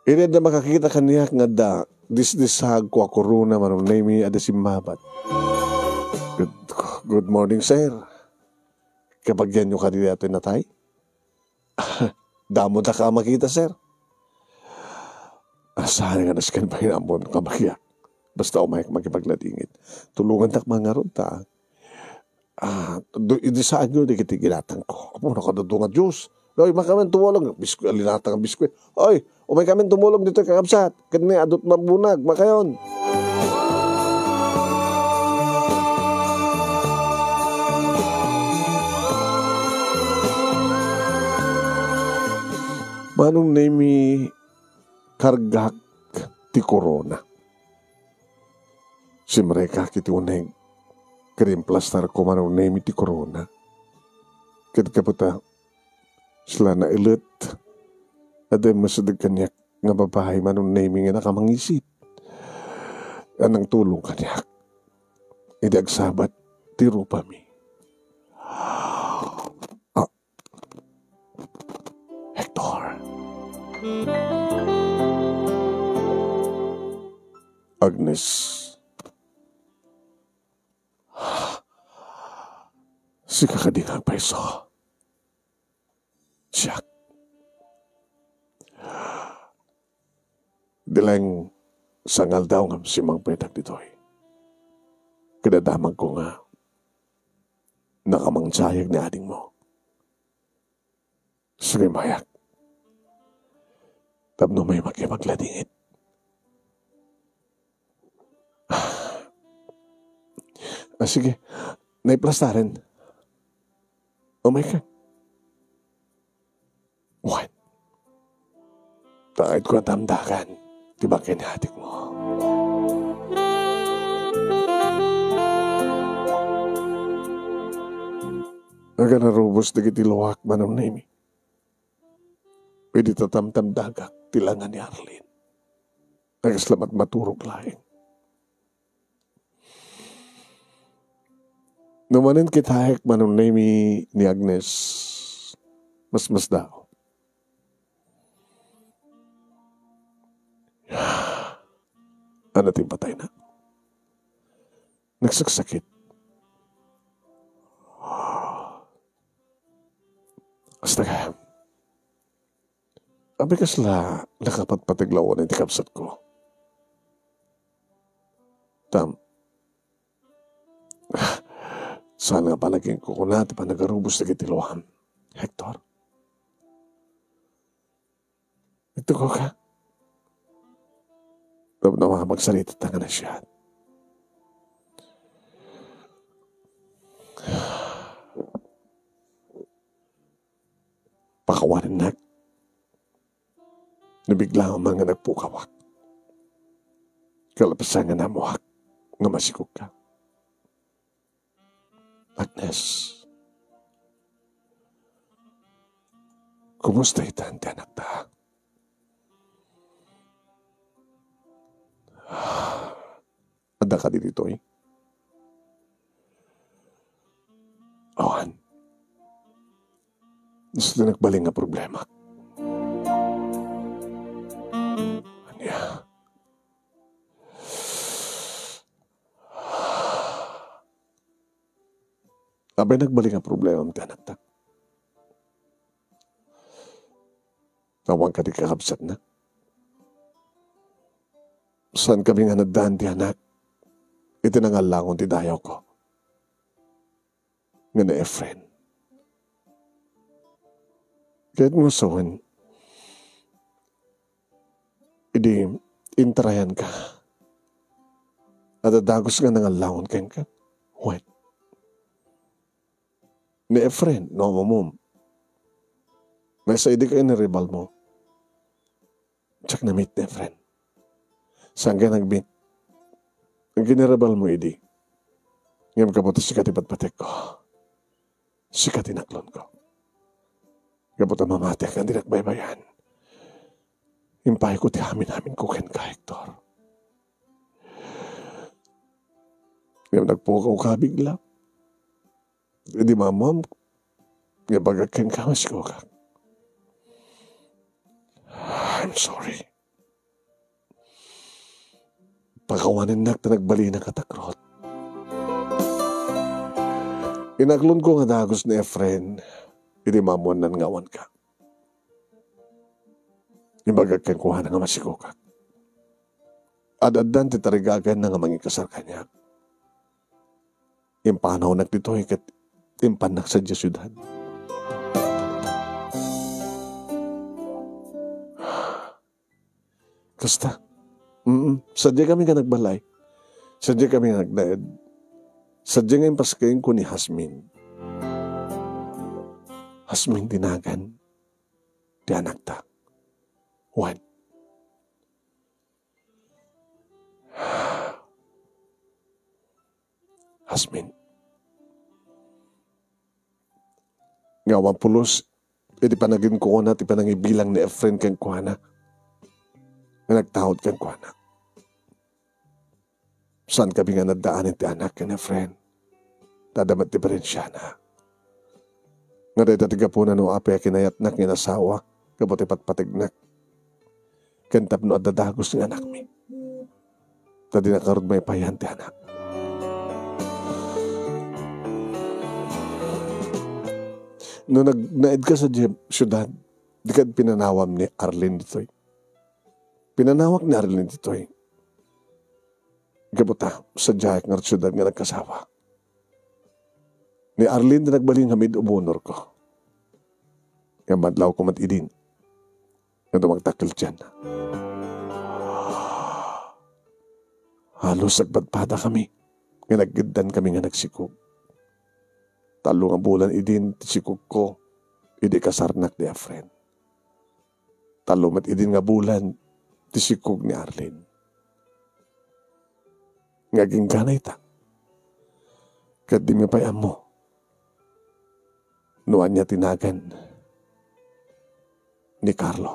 Idi adda makakita kaniak nga adda disdisaagko a korona Manong Nemi, adda simmabat. "Good, good morning, sir. Kabagianyo kadi daytoy natay?" "Damodaka a makita, sir." "Ah, saan nga nasken pay nga ammom nga kabagiak? Basta umayka makipagladingit. Tulongantak man ngarud ta, ah, du-, idi saanyo dagiti ginatangko." Apo, nakadadu nga Dios. "Oy, umay kamin tumulong." Bisku-, linatang nga biskuit. "Oy, umay kamin tumulong ditoy, kakabsat. Ket ni adut mabunag, makayon." Manong Nemi, kargak ti korona. Simrekak iti uneg. Ket implastarko Manong Nemi ti korona. Ket kaputa, sla nailet, adda immesedeg kaniak nga babai Manong Nemi nga nakamangisit a nangtulong kaniak idi agsabat ti rupami. Ah, Hector. Agnes. Sika kadi nga agpayso? Siak. Diay sangaldaw nga simmangpetak ditoy. Kadadamagko nga nakamansayag ni adingmo. Sugimayak tapno umay makipagladingit. Ah, sige. Naiplastaren. Umayka. Wen, ta ayanko a tamdagan ti bangkay ni adingmo. Agararubos dagiti luak, Manong Nemi. Idi tatamtamdagak ti langa ni Arlene. Agasla met maturog laeng. No manen kitaek Manong Nemi ni Agnes, masmasdaaw. Ania ti patayna? nagsaksakit. Kasta gayam. Apay kasla nakapatpateg laeng ti kabsatko? Tam, saan nga panaginkukuna ti panagarubos dagiti luam, Hector? Nagtugaw ka? Tapno nga magsarita ta nga nasiat. Pakawanennak. Nabigla man nga nagpukawak. Kalapasan nga naammoak nga masikog ka. Agnes, kumusta itan ti anakta? Adda kadi ditoy? Awan. Isu ti nagbalin nga problema. Ania? Apay nagbalin nga problema ti anakta? Awan kadi kakabsatna? Saan kami nga naddaan ti anak iti nangallaong ti dayawko nga ni Efren. Ket no sawen, idi intarayanka, adda dagus nga nangallaong kenka. Wen, ni Efren, no amom. Maysa idi ka iniribal mo. Diak na-meet ni Efren. Saan ka nag-meet? Ang giniribal mo idi. Ngem gapu ta sika ti patpatekko. Sika ti naklonko. Gapu ta mamatiak nga di nagbaybayan. Impayko ti amin-aminko kenka, Hector. Ngem nagpukaw ka bigla. Idi maammoam nga ibagak kenka nga sikogak. I'm sorry. Pakawanennak ta nagbalinak a takrot. Inaklonko nga dagus ni Efren idi maammoanna nga awan ka. Ibagak kenkuana nga masikogak. Ad-addan ti tarigaganna nga mangikasar kaniak. Impanawnak ditoy ket impannak sadiay siudad. Kasta. Mm, sadiay kami nga nagbalay. Sadiay kami nga nagnaed. Sadiay nga impaskengko ni Jasmine. Jasmine ti nagan ti anakta. Wen. Jasmine. Nga awan pulos iti panaginkuana ti panangibilang ni Efren kenkuana. Nga nagtaud kenkuana. Saan kami nga naddaan ti anak ken Efren? Ta adda met diperensiana. Nga dayta ti gapuna no apay a kinayatnak nga inasawa gapu ti patpategnak. Ken tapno adda dagus nga anakmi. Ta dina karud maipayan ti anak. No nagnaedka sadiay siudad, dika pinanawam ni Arlene ditoy. Pinanawak ni Arlene ditoy. Gapu ta, sadiaek ngarud siudad nga nagkasawa. Ni Arlene ti nagbalin nga maid of honor ko. Nga madlawko met idin. Nga dumagdakkel diay. Halos agpadpadakami nga naggeddakami nga nagsikog. Tallo nga bulan idin ti sikogko idi ikasarnak ni Efren. Tallo met idin nga bulan ti sikog ni Arlene. Nga agingga dayta, ket dimi pay ammo no ania ti nagan ni Carlo,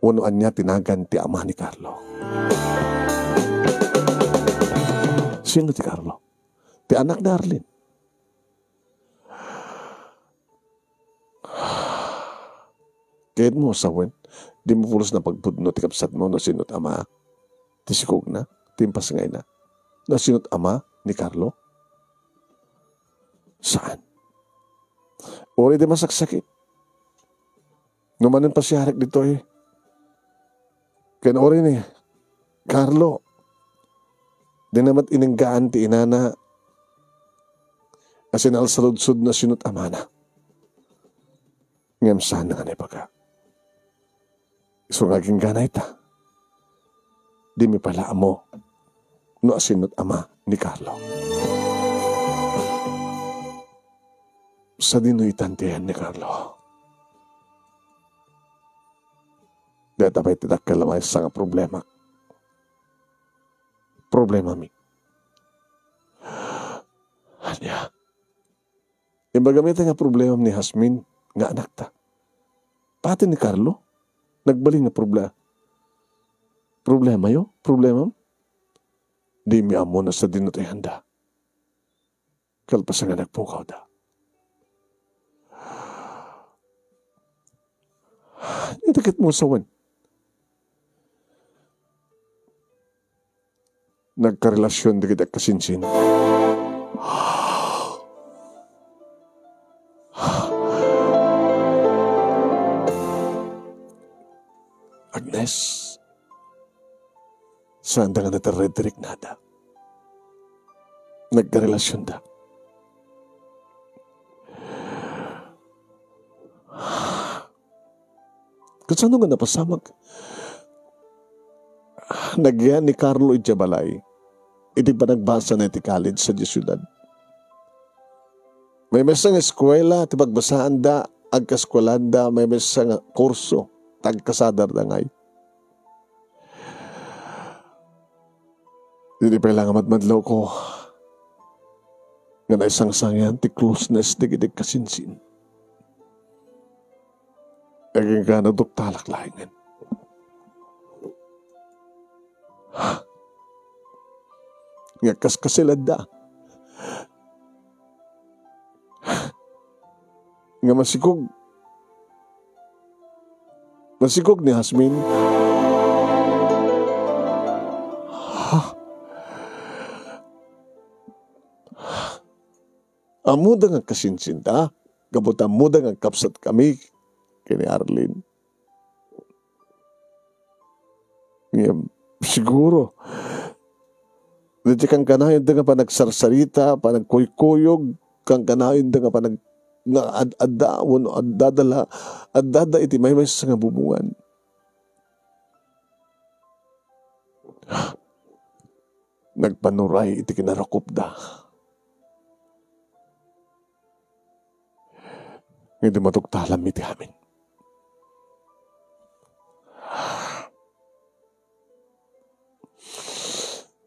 wenno ania ti nagan ti ama ni Carlo. Sino ti Carlo? Ti anak ni Arlene. Kayatmo sawen, dimo pulos napagbudno ti kabsatmo no sino't ama ti sikogna, ti impasngayna. No sino't ama ni Carlo? Saan. Uray di masaksakit. No manen pasiarek ditoy, ken uray ni Carlo, di na met inenggaan ti inana a sinalsaludsod no sino't amana. Ngem saan nga naibaga. Isu nga aginggana ita, dimi pay la ammo no asino't ama ni Carlo. Sadino itan ti ayan ni Carlo? Dayta pay ti dakkel a maysa nga problema. Problemami. Ania? Imbagam ita nga problemam ni Jasmine nga anakta. Pati ni Carlo, nagbalin nga proble-, problemayo, problemam? Dimi ammo no sadino ti ayanda. Kalpasan nga nagpukawda. Ita ket mo sawen. Nagkarelasion dagiti agkasinsin. Agnes, saanda nga naterred ti riknada. Nagkarelasionda. Kasano nga napasamak? Nagyan ni Carlo idiay balay iti panagbasana iti college sadiay siudad. Maymaysa nga eskuela ti pagbasaanda, agkaeskuelanda, maymaysa nga kurso ti agkasadarda ngay. Didi pay la nga madmadlawko nga naisangsangian ti closeness dagiti agkasinsin. Agingga naduktalak laengen. Nga kaskaseladda. Nga masikog. Masikog ni Jasmine. Ha? Ammoda nga kasinsinda, gapu ta ammoda nga agkabsat kami ken ni Arlene. Ngem, siguro, daydi kankanayonda nga panagsarsarita, panagkuykuyog, kankanayonda nga panag-, nga ad-, adda, wenno addada la, addada iti maymaysa nga bubongan. Nagpanuray iti kinarukopda. Ngem idi maduktalam iti amin.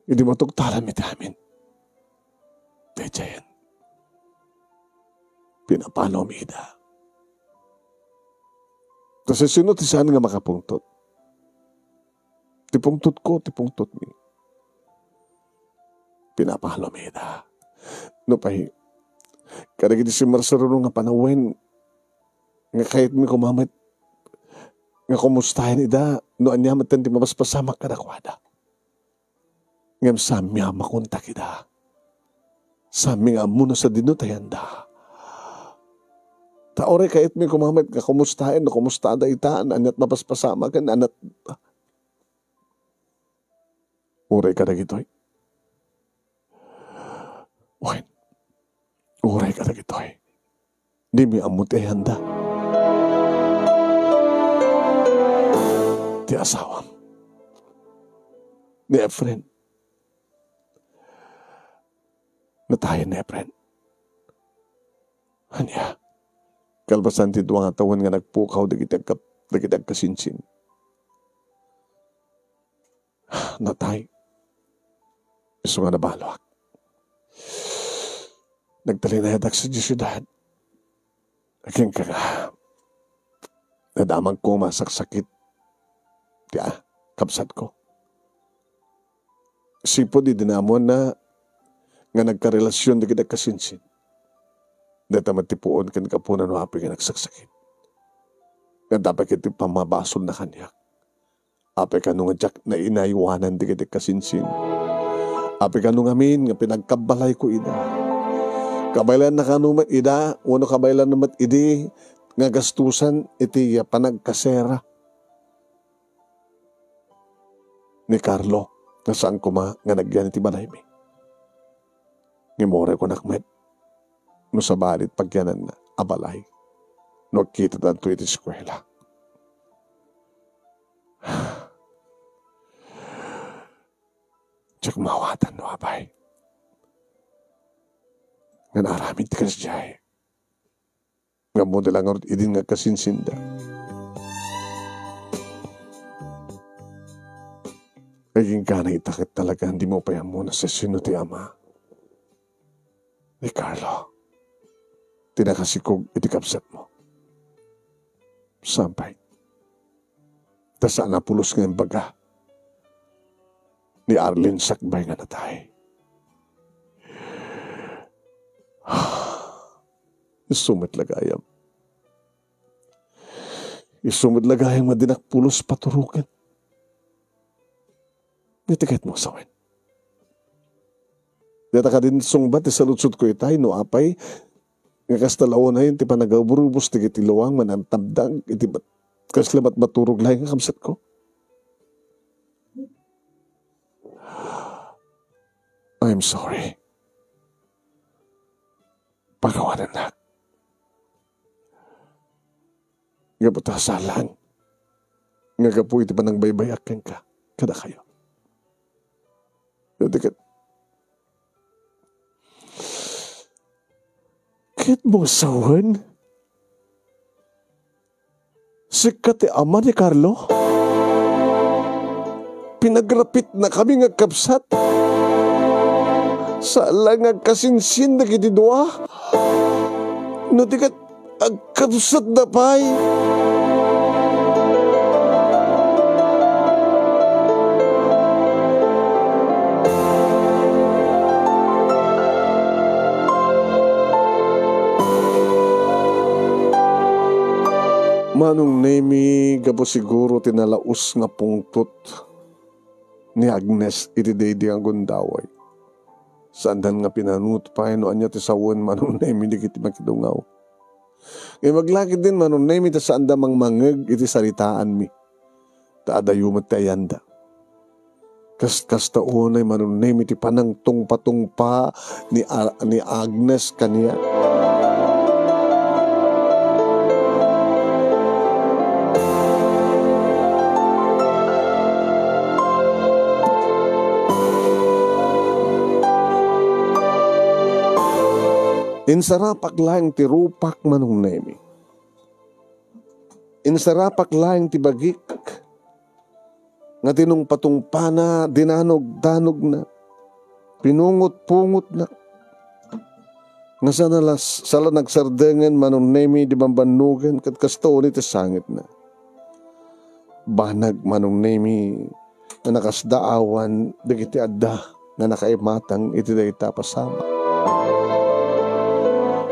Idi maduktalam iti amin. Daydiayen. Pinapalawmi ida. Ta sisino ti saan nga makapungtot? Ti pungtotko, ti pungtotmi. Pinapalawmi ida. Nupay, kadagiti simmarsaruno nga panawen, nga kayatmi koma met nga kumustaen ida, no ania met ti mapaspasamak kadakuada. Ngem saanmi a makontak ida. Saanmi nga ammo no sadino ti ayanda. Ta uray kayatmi koma met nga kumustaen no kumustada ita, no aniat mapaspasamak, ken aniat. Uray kadagitoy. Wen, uray kadagitoy. Dimi ammo ti ayanda. Ti asawam. Ni Efren. Natayen ni Efren. Ania? Kalpasan ti dua nga tawen nga nagpukaw dagiti agkap-, dagiti agkasinsin. Natay. Isu nga nabaloak. Nagtalinaedak sadiay siudad. Agingga nga nadamagko a masaksakit ti, ah, kabsatko. Sipud idi naammoanna nga nagkarelasion dagiti agkasinsin. Dayta met ti puon ken gapuna no apay nga nagsaksakit. Ngem apay ket ti pammabasolna kaniak. Apay kano nga diak nainaywanan dagiti kasinsin? Apay kano ngamin nga pinagkabbalayko ida? Kabaylanna kano met ida wenno kabaylanna met idi nga gastusan iti panagkasera ni Carlo nga saan koma nga nagyan iti balaymi? Ngem uray kunak met, no sabali ti pagyananna a balay no agkitadanto iti eskuela. Diak maawatan no apay nga naaramid ti kasdiay. Nga ammom la ngarud idin nga agkasinsinda. Ay, inggana ita ket talaga dimo pay ammo no sino ti ama ni Carlo ti nakasikog iti kabsatmo. Saan pay ta saan a pulos nga imbaga ni Arlene sakbay nga natay. Isu met la gayam. Isu met la gayam nga dinak pulos paturoken. Iti kayatmo a sawen. Dita kadin sungbat ti saludsodko itay, no apay nga kasta la unayen ti panagurubos dagiti luang manantabdag iti bat-, kasla mat-, maturog laeng nga kabsatko. I'm sorry. Pakawanennak. Gapu ta saan nga gapu iti panangbaybayak kenka, kadakayo. Iti ket, ket mo sawen? Sika ti ama ni Carlo? Pinagrapitnakami nga agkabsat? Saan la nga agkasinsin dagiti dua? No di ket agkabsatda pay? Manong Nemi, gapu siguro ti nalaus nga pungtot ni Agnes iti daydi nga gundaway. Saandan nga pinanunot pay no ania ti sawen, Manong Nemi, dagiti makidungaw. Ngem aglakiden, Manong Nemi, ta saanda mangmangngeg iti saritaanmi. Ta adayo met ti ayanda. Kas-, kasta unay, Manong Nemi, ti panangtungpatungpa ni A-, ni Agnes kaniak. Insarapak laeng ti rupak, Manong Nemi. Insarapak laeng ti bagik nga tinungpatungpana, dinanogdanogna, pinungotpungotna, nga saan a las-, saan la nagsardengen, Manong Nemi, di bambannogen, ket kasta unay ti sangitna. Banag, Manong Nemi, nga nakasdaawan dagiti adda nga nakaimatang iti dayta a pasamak.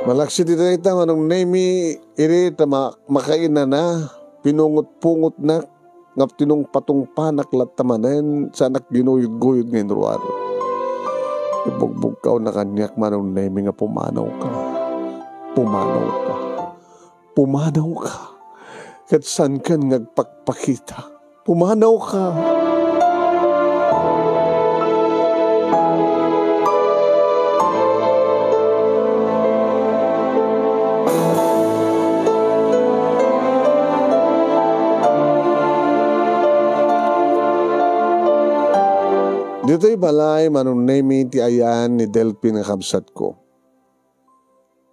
Malaksid iti dayta, Manong Nemi, idi ta ma-, makainana, pinungotpungotnak, nga tinungpatungpanak latta manen, saanak ginuyodguyod nga inruaro. Ibugbugkawna kaniak, Manong Nemi, nga pumanawka. Pumanawka. Pumanawka. Ket saankan nga agpakpakita. Pumanawka. Ditoy balay, Manong Nemi, ti ayan ni Delpin nga kabsatko.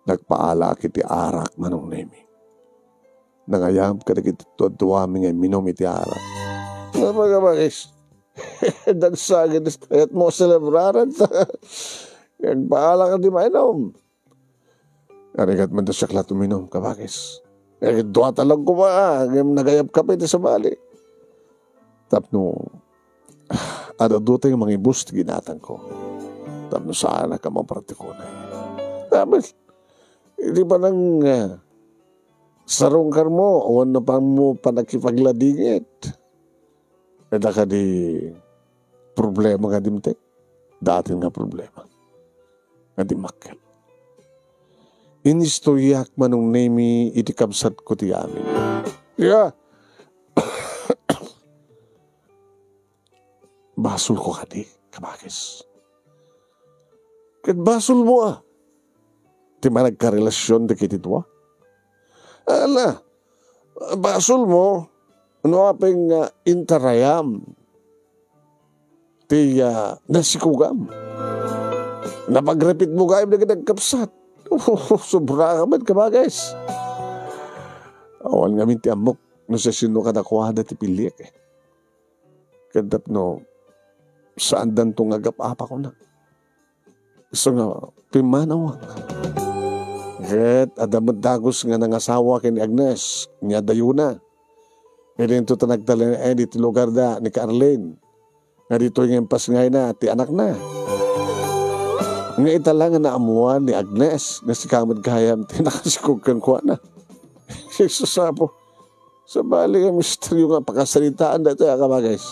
Nagpaalaak iti arak, Manong Nemi. Nangayab kadagiti tuadtuami nga imminum iti arak. Nga pagabagis. Dagsagit, kayatmo selebraran ta. Nagpaalaak ti mainum. Arigat man da siak la tuminum, kabagis. Eh, dua ta lang kuma, ah, ngem nagayab ka pa iti sabali. Tapno, adda dutay nga mangibus ti ginatangko. Tapno saanak a mapartikunay. Tapos, iti panang, ah, sarungkarmo, awan na pang mo panakipagladingit. Adda kadi problema nga dimtek? Daaten nga problema nga dimmakkel. Inistoryak manong Nemi iti kabsatko ti amin. Ya, basolko kadi, kabagis. Ket basolmo a ti managkarelasyon dagiti dua. Ala, basolmo no apay nga intarayam ti, ah, nasikugam. Napagripitmo gayam dagiti agkabsat. Sobra ka met, kabagis. Awan ngamin ti ammok no siasino kadakuada ti piliek, eh. Ket tapno saandanto nga agap-apakona. Isu nga pimmanawak. Ket adda met dagus nga nangasawa ken ni Agnes, nia dayona. Idinto ta nagtalinaed iti lugarda ni Carlene, nga ditoy nga impasngayna ti anakna. Nga ita la nga naammuan ni Agnes nga sika met gayam ti nakasikog kenkuana. Jesus, Apo. Sabali nga misterio nga pakasaritaan daytoy a kabagis.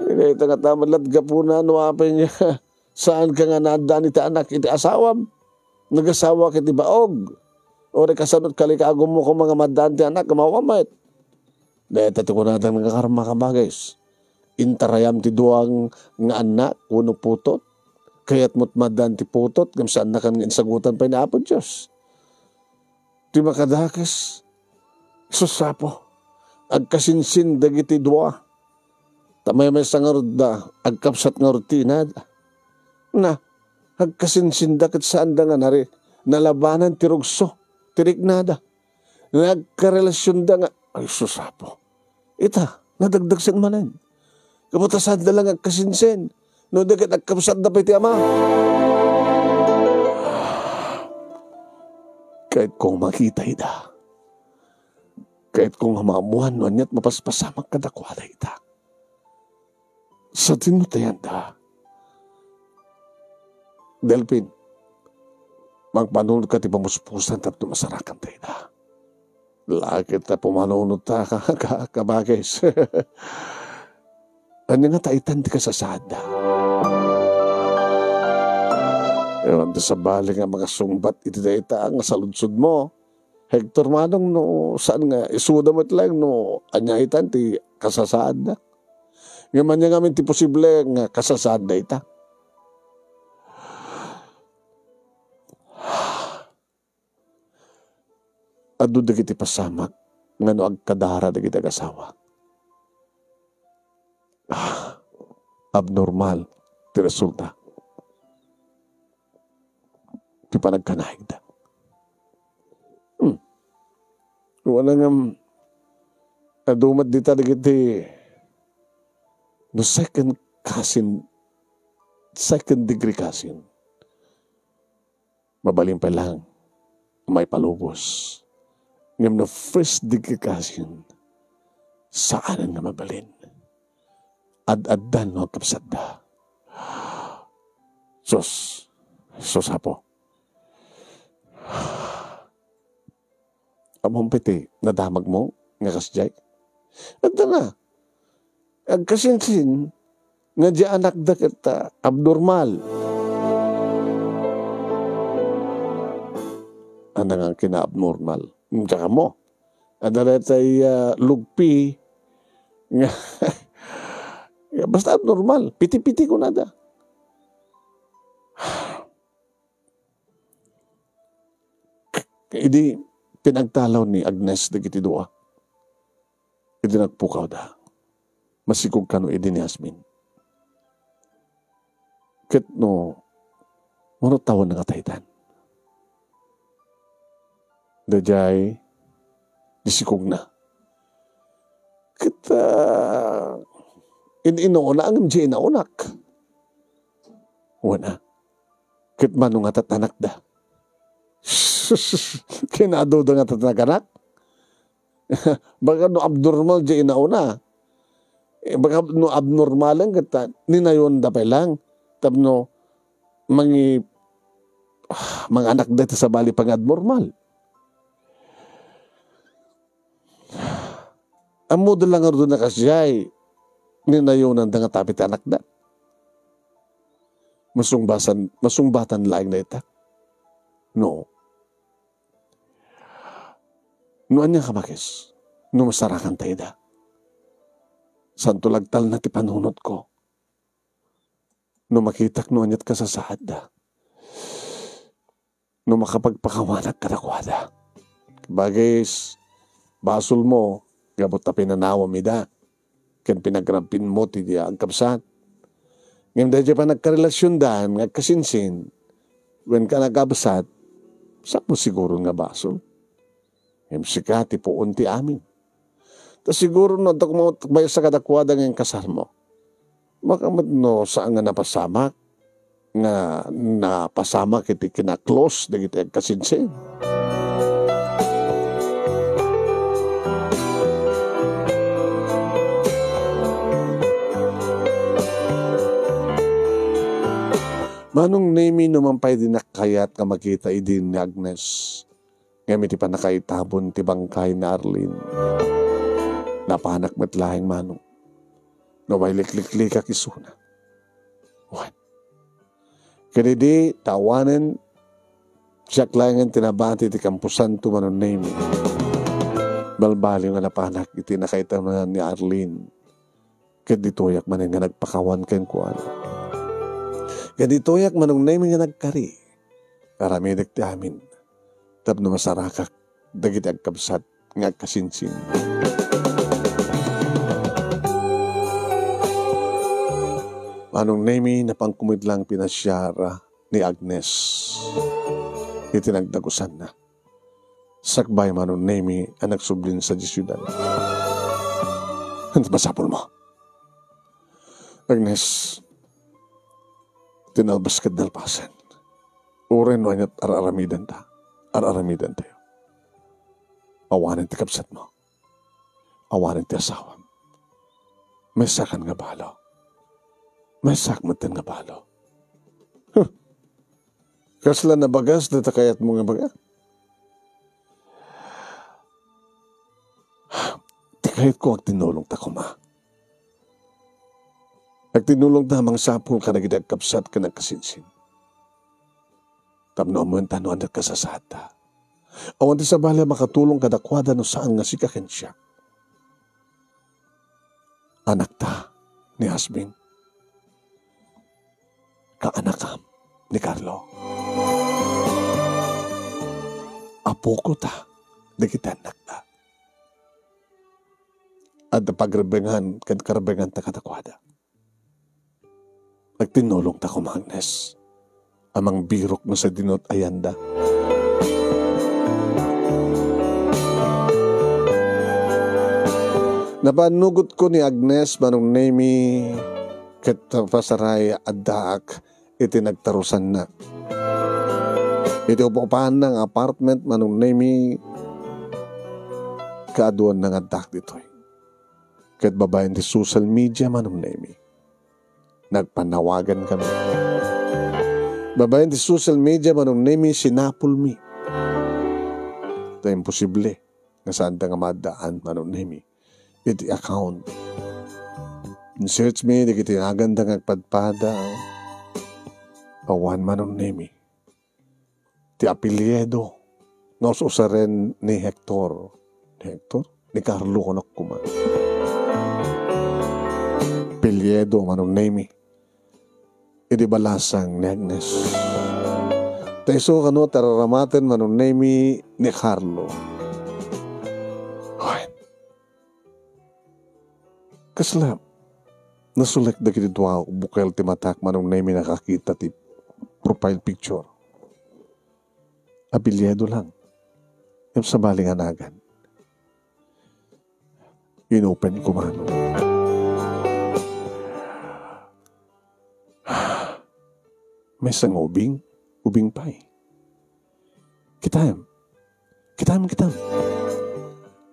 Dayta nga ta met la't gapuna no apay nga saanka nga naaddaan iti anak iti asawam. Nagasawa iti baog. Uray kasano ti kalikagummo koma nga maaddaan ti anak, maawa met. Dayta ti kunada nga karma, kabagis. Intarayam ti dua nga annak wenno putot. Kayatmo ti maaddaan ti putot ngem saannakan nga insagutan pay ni Apo Dios. Ti makadakes, Sus, Apo, agkasinsin dagiti dua. Ta maymaysa ngarud da, agkabsat ngarud ti inada. Na, agkasinsinda ket saanda nga nari-, nalabanan ti rugso, ti riknada. Nga agkarelasionda nga, ay, Sus, Apo. Ita, nadagdagsen manen. Kabatasanna la nga agkasinsin. No di ket agkabsatda pay ti ama. Kayatko nga makita ida. Kayatko nga maammuan no aniat mapaspasamak kadakuada ita. Sadino ta yanda? Delpin, mangpanunot ka ti pamuspusan tapno masarakan ta ida. Lakit ta pumanunot ta ka, ka, kabagis. Ania nga ta itan ti kasasaadda? Awan ti sabali nga makasungbat iti dayta nga saludsodmo. Hector manong no saan nga isuda met laeng no ania itan ti kasasaadda. Ngem ania ngamin ti posible nga kasasaadda ita? Adu dagiti pasamak nga no agkadara dagiti agasawa, ah, abnormal ti resulta ti panagkanaigda. Hmm. Wala ngam adu met dita dagiti no second cousin, second degree cousin. Mabalin pay laeng a maipalubos. Ngem no first degree cousin, saanen nga mabalin. Ad-addan no agkabsatda. Sus, sus, Apo. Ammom pay ti nadamagmo nga kasdiay? Adda na. Agkasinsin nga di anakda ket, ah, abnormal. Ania nga kinaabnormal? Diak ammo. Adda daytay, ah, lugpi nga, nga basta abnormal. Piti-piti kunada. Idi pinagtalaw ni Agnes dagiti dua, idi nagpukawda, masikog kano idi ni Jasmine. Ket no, mano tawen nga taydan. Daydiay, di sikogna. Ket, ah, in-, inuuna ngem di inaunak. Wen a. Ket mano nga tatanakda? Kinaduda nga tatanakanak? Baka no abnormal di inauna. Eh, baka no abnormalen ket ta-, ninayonda pay lang. Tapno mangi-, manganak da iti sabali pang abnormal. Ammoda lang ngarud a kasdiay, ninayonanda nga tapno ti anakda. Masungbasan, masungbatan laeng dayta. No. No ania ka makis, no masarakanta ida. Santo lagtalna ti panunotko. No makitak no aniat kasasaadda. No makapagpakawanak kadakuada. Bagis, basolmo, gapu ta pinanawam ida. Ken pinagrabbinmo ti dia agkabsat. Ngem daydiay panagkarelasiondan nga agkasinsin, wen ka nagkabsat, saan mo siguron nga basol? Ngem sika ti puon ti amin. Ta siguro no adda koma maysa kadakuada nga inkasarmo. Baka met no saan nga napasamak, nga napasamak iti kina-close dagiti agkasinsin. Manong Nemi, no man pay dinak kayat nga makita idin ni Agnes. Ngem iti pannakaitabon ti bangkay ni Arlene, napanak met laeng, Manong. No way likliklikak isuna. Wen. Ken idi, ta awanen, siak laengen ti nabati ti kamposanto, Manong Nemi. Balbaliw nga napanak iti nakaitabonan ni Arlene. Ket ditoyak manen nga nagpakawan kenkuana. Ket ditoyak, Manong Nemi, nga nagkari. Aramidek ti amin. Tapno masarakak dagiti agkabsat nga agkasinsin. Manong Nemi, napanko met lang pinasiar ni Agnes iti nagdagusanna. Sakbay, Manong Nemi, a nagsublin sadiay siudad. Ania ti masapulmo? Agnes, ti nalbas ket nalpasen. Uray no aniat ar-aramidenta, ar-aramidantayo. Awanen ti kabsatmo. Awanen ti asawam. Maysakan nga balo. Maysak metten nga balo. Huh. Kasla nabagas dayta kayatmo nga ibaga? Ti kayatko, agtinnulongta koma. Agtinnulongta a mangsapul kadagiti agkabsat ken agkasinsin. Tapno ammoenta no ania ti kasasaadda. Awan ti sabali a makatulong kadakuada no saan nga sika ken siak. Anakta ni Hasbin. Kaanakam ni Carlo. Apokota dagiti annakta. Adda pagrebengan ken karebenganta kadakuada. Agtinnulongta koma, Agnes, a mangbirok no sadino ti ayanda. Napaannugotko ni Agnes, Manong Nemi, ket pasaray addaak iti nagtarusanna. Iti upapaanna nga apartment, Manong Nemi, kaaduanna nga addaak ditoy. Ket babaen ti social media, Manong Nemi, nagpanawagan kami. Babaen ti social media, Manong Nemi, sinapulmi. Ta imposible nga saanda nga maaddaan, Manong Nemi, iti account. In-search mi dagiti naganda nga agpadpada. Awan, Manong Nemi, ti apelyido nga us-usaren ni Hector. Ni Hector? Ni Carlo, kunak koma. Apelyido, Manong Nemi, idi balasang ni Agnes. Ta isu kano ti araramaten, Manong Nemi, ni Carlo. Ay. Kasla, nasulek dagiti dua bukel ti matak, Manong Nemi, nakakita ti profile picture. Apelyido lang. Ngem sabali nga nagan. Inopen ko, Manong. Maysa nga ubing, ubing pay. Kitaem. Kitaem, kitaem.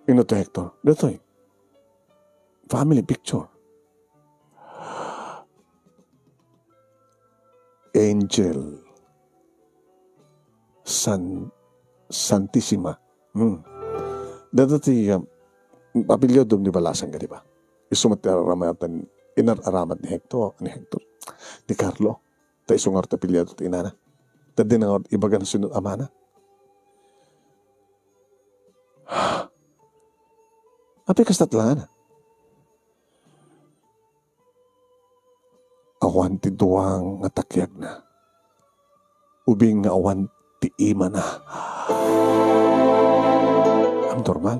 Inno ti Hector? Datoy. Family picture. Angel. San-, Santissima. Hmm. Datoy ti, um, apelyido ni balasang, di ba? Isu met ti araramaten, inar-aramat ni Hector, ni Hector, ni Carlo. Ta isu ngarud ti piliado ti inana. Ta dina ngarud ibaga no sino amana. Apay kasta ti langana? Awan ti dua nga takiagna. Ubing nga awan ti imana. Abnormal.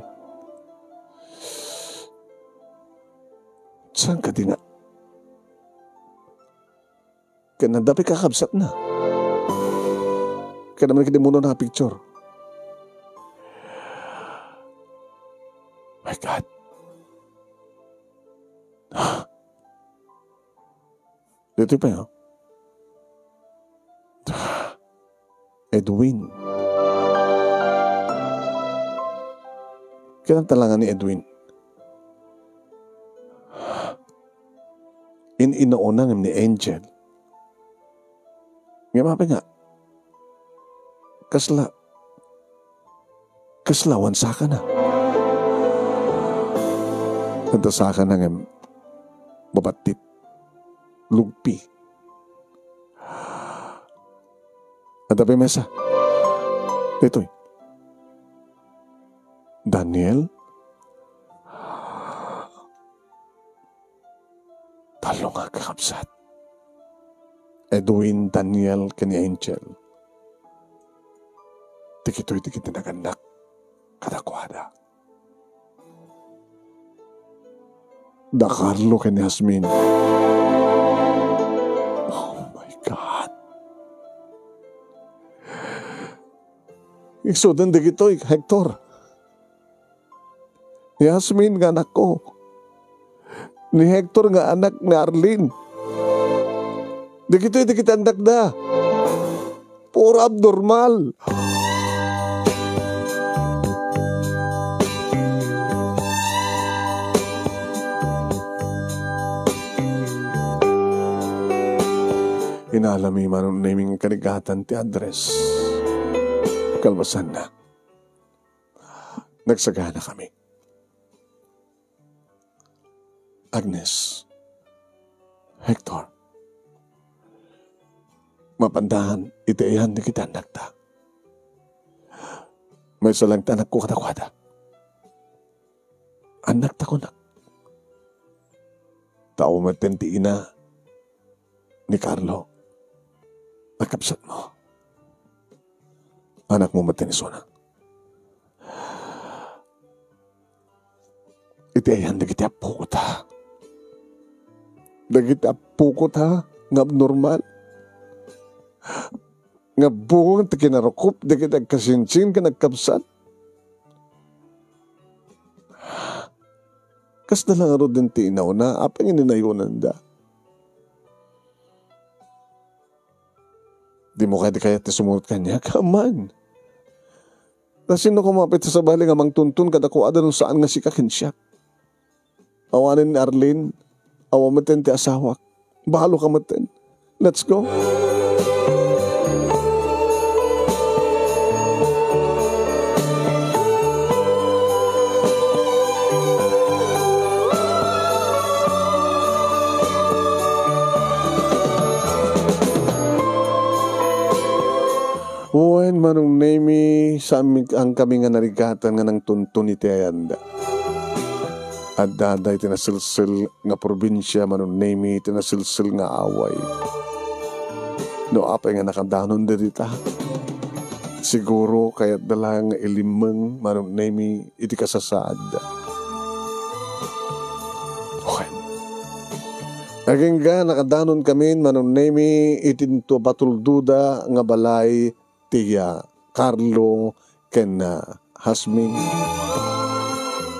Saan kadi nga? Ken adda pay kakabsatna. Ken naman kadi muno na picture. My God. Dito pa, oh. Edwin. Kinantalangan ni Edwin. In-inauna ngem ni Angel. Ngem apay nga, kasla, kasla awan sakana. Adda sakana ngem mabattit. Lugpi. Adda pay maysa. Ditoy. Daniel? Tallo nga kakabsat. Edwin, Daniel, ken ni Angel. Dagitoy dagiti nagannak kadakuada. Da Carlo ken ni Jasmine. Oh my God. Isudan dagitoy, Hector. Ni Jasmine nga anakko. Ni Hector nga anak ni Arlene. Dagitoy dagiti annakda. Puro abnormal. Inalami Manong Nemy nga kanigatan ti address. Kalpasanna, nagsaganakami. Agnes, Hector, mapandan iti ayan dagiti annakta. Maysa lang ti anakko kadakuada. Annakta kunak. Ta awan metten ti ina ni Carlo, a kabsatmo. Anakmo metten isuna. Iti ayan dagiti appokota. Dagiti appokota nga abnormal. Nga bugong ti kinarukup dagiti agkasinsin ken agkabsat. Kasla la ngaruden ti inauna, apay nga inayonanda? Dimo kadi kayat ti sumurot kaniak? Aman. Ta sino koma pay ti sabali nga mangtuntun kadakuada no saan nga sika ken siak? Awanen ni Arlene, awan metten ti asawak. Balo ka metten. Let's go. Wen, Manong Nemy, saan kami nga narigatan nga nangtuntun iti ayanda. Adda dayta iti naselsel nga probinsia, Manong Nemy, iti naselsel nga away. No apay nga nakadanonda dita, siguro kayatda la nga ilimmeng, Manong Nemy, iti kasasaadda. Okay. Agingga, nakadanon kami, Manong Nemy, iti into batuldoda nga balay ti, ah, Carlo ken, ah, Jasmine.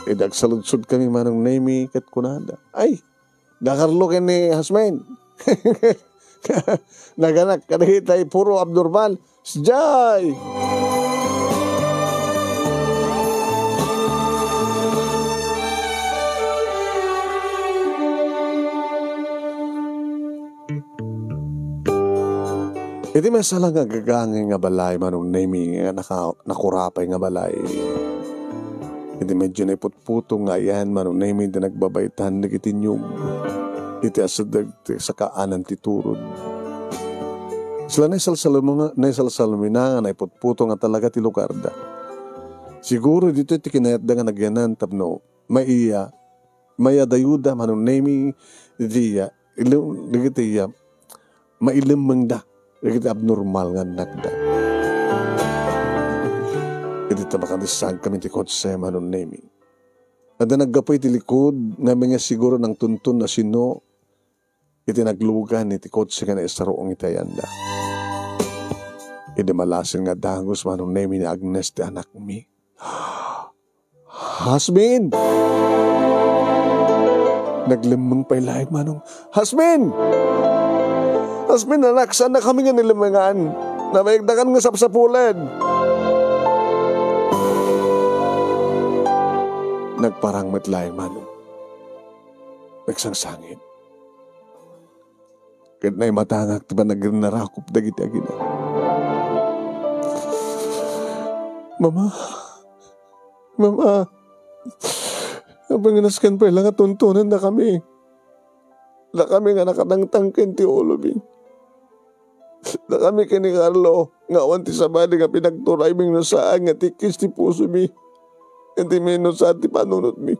Idi agsaludsod kami, Manong Nemy, ket kunada, "Ay, da Carlo ken ni Jasmine. Naganak kadagitay puro abnormal. Sijay!" Iti maysa la nga gagangay nga balay, Manong Nemy, nga naka-, nakurapay nga balay. Iti medyo naiputputong nga ayan, Manong Nemy, iti nagbabaytan dagiti niyog. Iti asideg ti sakaanan ti turod. Sila naisalsalumina, naisalsalumina nga naiputputo nga talaga ti lugarda. Siguro ditoy ti kinayatda nga nagyanan tapno maiya, mayadayuda, Manong Nemi, dagiti iya, ilu-, dagiti iya, mailemmengda dagiti abnormal nga annakda. Iti ta makadissaag kami ti kotse, Manong Nemi. Adda naggapu iti likud nga amiga siguro nangtunton no sino iti naglugan iti kotse nga naisaruong iti ayanda. Idi malasin nga dagus, Manong Nemi, ni Agnes ti anakmi. Hasmin! Naglemmeng pay laeng, Manong. Hasmin! Hasmin, anak, saanna kami nga nilemmengan? Nabaigdakan nga sapsapulen. Nagparang met laeng, Manong. Nagsangsangit. Ket naimatangak ti panagrinnarakop dagiti agina. Mama, Mama, apay nga nasken pay la nga tuntonandakami? Dakami nga nakatangtang ken ti ulomi. Dakami ken ni Carlo nga awan ti sabali nga pinagturaymi no saan nga tikkis ti pusomi ken ti no saan ti panunotmi.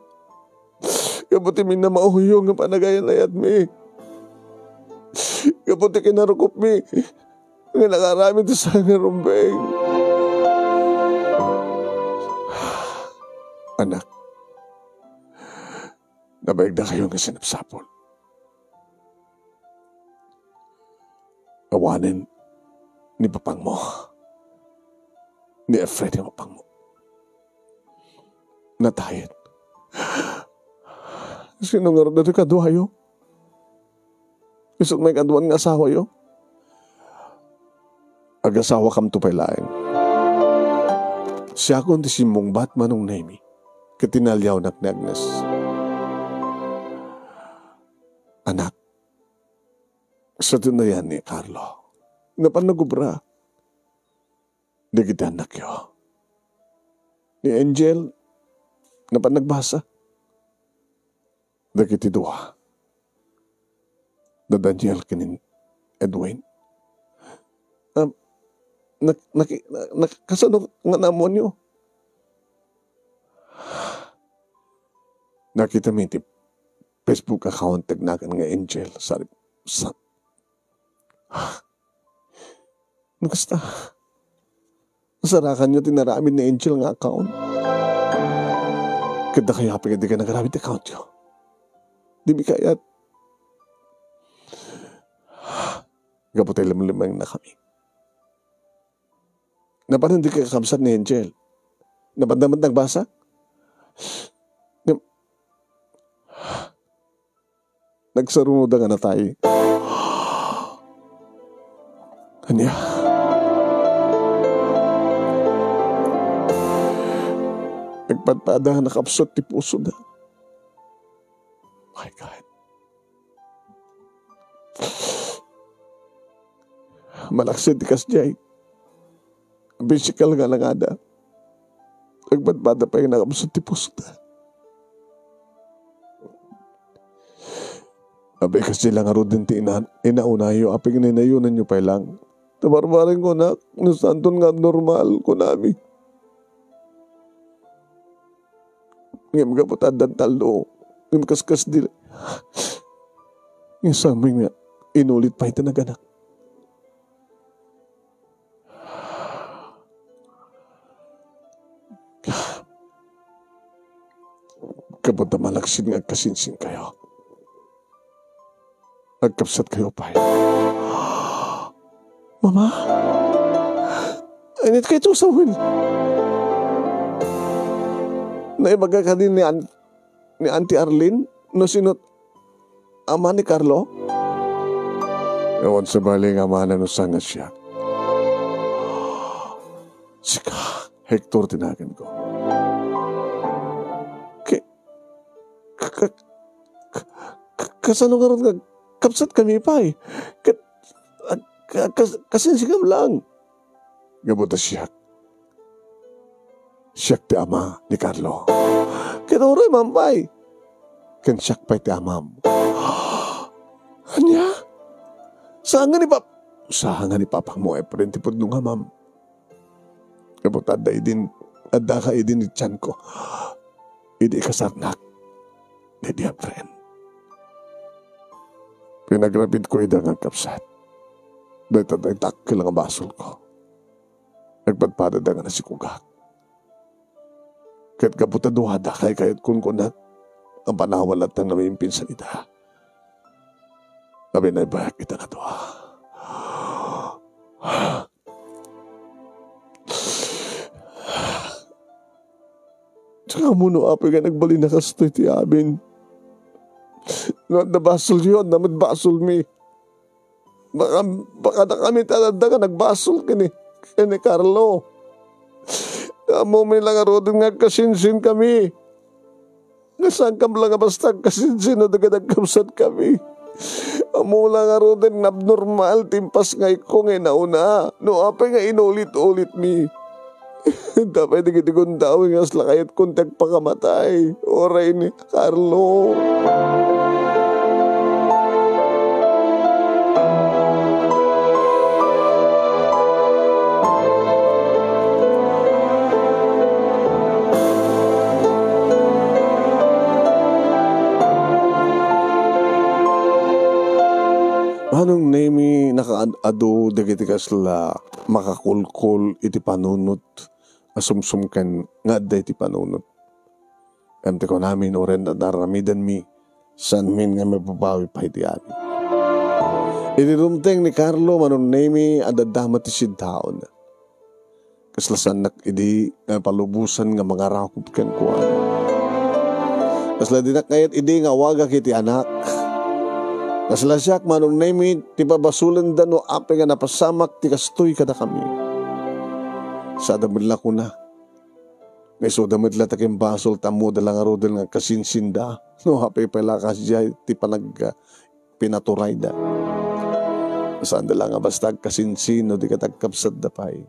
Gapu ti minnamauyo nga panagayat-ayatmi. Gapu ti kinarukopmi nga nakaramid ti sangay rumbeng. Anak, nabaigdakayo nga sinapsapul. Awanen ni papangmo, ni Efren nga papangmo. Natayen. Sino ngarud dagiti kaduayo? Isu ti maikaduan nga asawayo? Agasawakamto pay laeng. Siakon ti simmungbat, Manong Nemi, ket tinaliawnak ni Agnes. Anak, sa tinayan ni Carlo, napan nagubra. Dagiti annakyo. Ni Angel, napan nagbasa. Dagiti dua. Da Daniel ken ni Edwin. Ah, nak-, naki-, na-, nak-, kasano nga naammoanyo? Nakitami ti Facebook account ti agnagan nga Angel. Sa, sa, No kasta, nasarakanyo ti naramid ni Angel nga account. Ket dakayo, apay nga dikay nagaramid ti accountyo? Dimi kayat. Gapu ta lemlemmengna kami. Napanen dikay kakabsat ni Angel? Napadda met nagbasa? Ngem, nagsarunoda nga natay. Ania? Nagpadpada nga nakapsut ti pusoda. My God. Malaksid ti kasdiay. Pisikal nga nangada. Nagpadpada pay nga nakapsut ti pusoda. Apay, kasdi la ngaruden ti ina-, inaunayo, apay, inayonanyo pay lang. Nabarbarengko, nak, no saanton nga abnormal, kunami. Ngem gapu ta addan talno, ngem kaskasdi, ngem saan met nga inulit pay ti naganak. Gapu ta malaksid nga agkasinsinkayo. Agkabsatkayo pay. Mama? Init kayto sawen? Naibaga kadi ni An-, ni Auntie Arlene? No sino ama ni Carlo? Awan sabali nga amana no saan nga siak. Sika, Hector ti naganko. Ki-, ka-, ka-, ka-, ka-, kasano ngarud nga kabsatkami pay? Ket, ah, ka-, kas-, kasinsigam lang. Gapu ta siak. Siak ti ama ni Carlo. Ket uray man pay. Ken siak pay ti amam. Ania? Saan nga ni pap-, Usaha nga ni papangmo, Efren, ti pudno nga amam. Gapu ta adda idin, addaka idin iti tianko. Idi ikasarnak daydi Efren. Pinagrabitko ida nga agkabsat. Dayta dakkel nga basolko. Nagpadpadada nga nasikugak. Ket gapu ta duada, kaykayatkon kunak a panawan latta nga maimpinsan ida. Abinaybayak ita nga dua. Saka mo no apay nga nagbalin a kastoy ti amin. No adda basolyo, adda met basolmi. Baka, baka dakami ti adda nga nagbasol ken ni, ken ni Carlo. Ammomi la ngaruden nga agkasinsin kami. Nga saankam la nga basta agkasinsin no dagiti agkabsat kami. Ammo la ngaruden nga abnormal ti impas nga ikko nga inauna. No apay nga inulit-ulit mi. Tapay dagiti gundaway nga kasla kayatkon ti agpakamatay. Uray ni Carlo. Manong Nemi, nakaad-adu dagiti kasla makakulkol iti panunot a sumsumken nga adda iti panunot. Ngem ti kunamin, uray naaramidanmi, saanmin nga mababawi pay ti amin. Idi dumteng ni Carlo, Manong Nemi, adda met ti siddaawna. Kasla saannak idi nga palubosan nga mangarakop kenkuana. Kasla dinak kayat idi nga awagak iti anak. Kasla siak, Manong Nemi, ti pabasolenda no apay nga napasamak ti kastoy kadakami. Sada met la kuna, nga isuda met la ta ken basol ta ammoda la ngaruden nga agkasinsinda. No apay pay la kasdiay ti panag-, pinaturayda. Saanda la nga basta agkasinsin no di ket agkabsatda pay.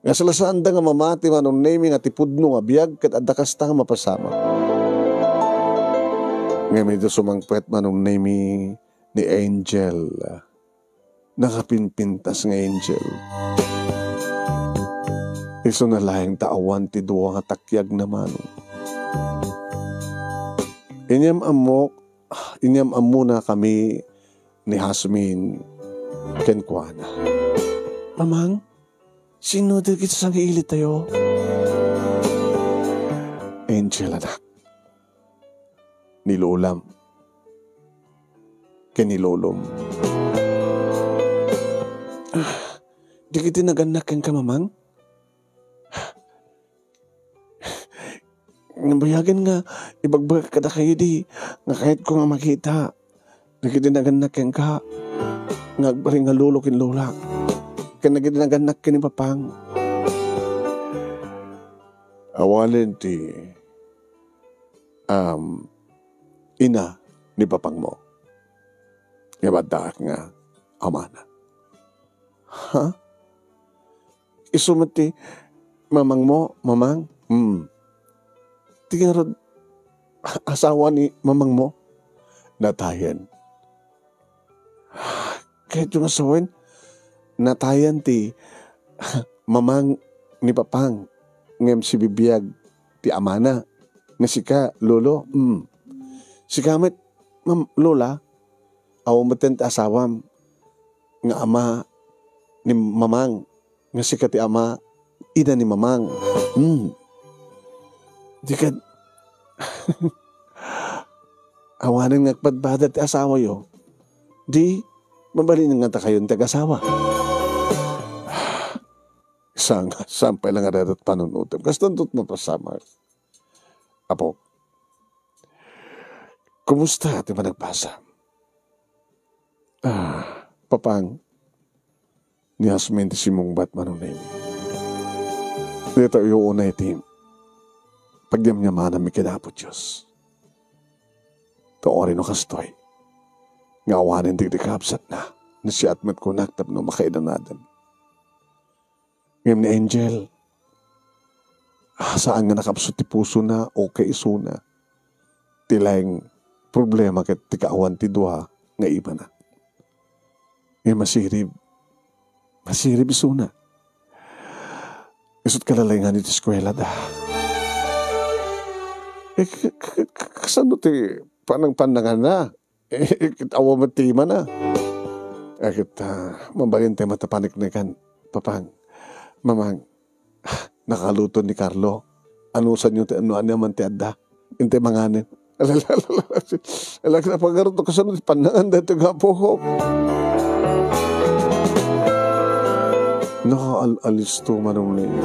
Nga sala saanda nga mamati, Manong Nemi, nga ti pudno nga biag ket adda kasta nga mapasamak. Ngem idi sumangpet, Manong Nemi, ni Angel, nakapinpintas nga Angel. Isuna laeng ta awan ti dua nga takiagna, Manong. Inyam-ammok, inyam-ammona kami ni Hasmin kenkuana. Mamang, sino dagiti sangailittayo? Angel, anak. Ni lolam ken ni lolom. Ah, dagiti nagannak kenka, Mamang? Nabayagen nga ibagbagak kadakayo idi nga kayatko nga makita dagiti nagannak kenka nga agbalin nga lolo ken lola, ken dagiti nagannak ken ni Papang. Awanen ti, um, ina ni Papangmo. Ngem addaak nga amana. Ha? Isu met ti mamangmo, Mamang? Hmm. Ti ngarud asawa ni mamangmo? Natayen. Kayatyo nga sawen, natayen ti mamang ni Papang, ngem sibibiag ti amana, nga sika, Lolo. Hmm. Sika met, Mam-, Lola, awan metten ti asawam nga ama ni Mamang, nga sika ti ama, ina ni Mamang. Hmm. Di kad-, awanen nga agpadpadad ti asawayo. Di, mabalin nga ta kayon ti agasawa. Saan, saan pay la nga dayta ti panunotem? Kastanto ti mapasamak. Apo, kumusta ti managbasa? Ah, Papang, ni Hasmin ti simmungbat, Manong Nemi. Daytoy unay ti pagyamyamananmi ken Apo Dios. Ta uray no kastoy, nga awanen dagiti kabsatna, nasayaat met kunak tapno makainanadem. Ngem ni Angel, ah, saan nga nakapsut ti pusona, okay isuna. Ti laeng problema ket ti kaawan ti dua nga imana. Ngem masirib, Masirib isuna. Isut' kalalingan iti eskuelada. Eh, k-, k-, k-, kasano ti panangpannanganna? Eh, ket awan met ti imana. Eh, ket, ah, mabalin ti met a paniknikan, Papang, Mamang, nakaluto ni Carlo. Anusanyo ti, no ania man ti adda. Intay manganen. Ala, ala, ala, ala. Ala, napagarot kasano ti pannangan daytoy nga apok. Nakaal-alisto, Manong Nemi.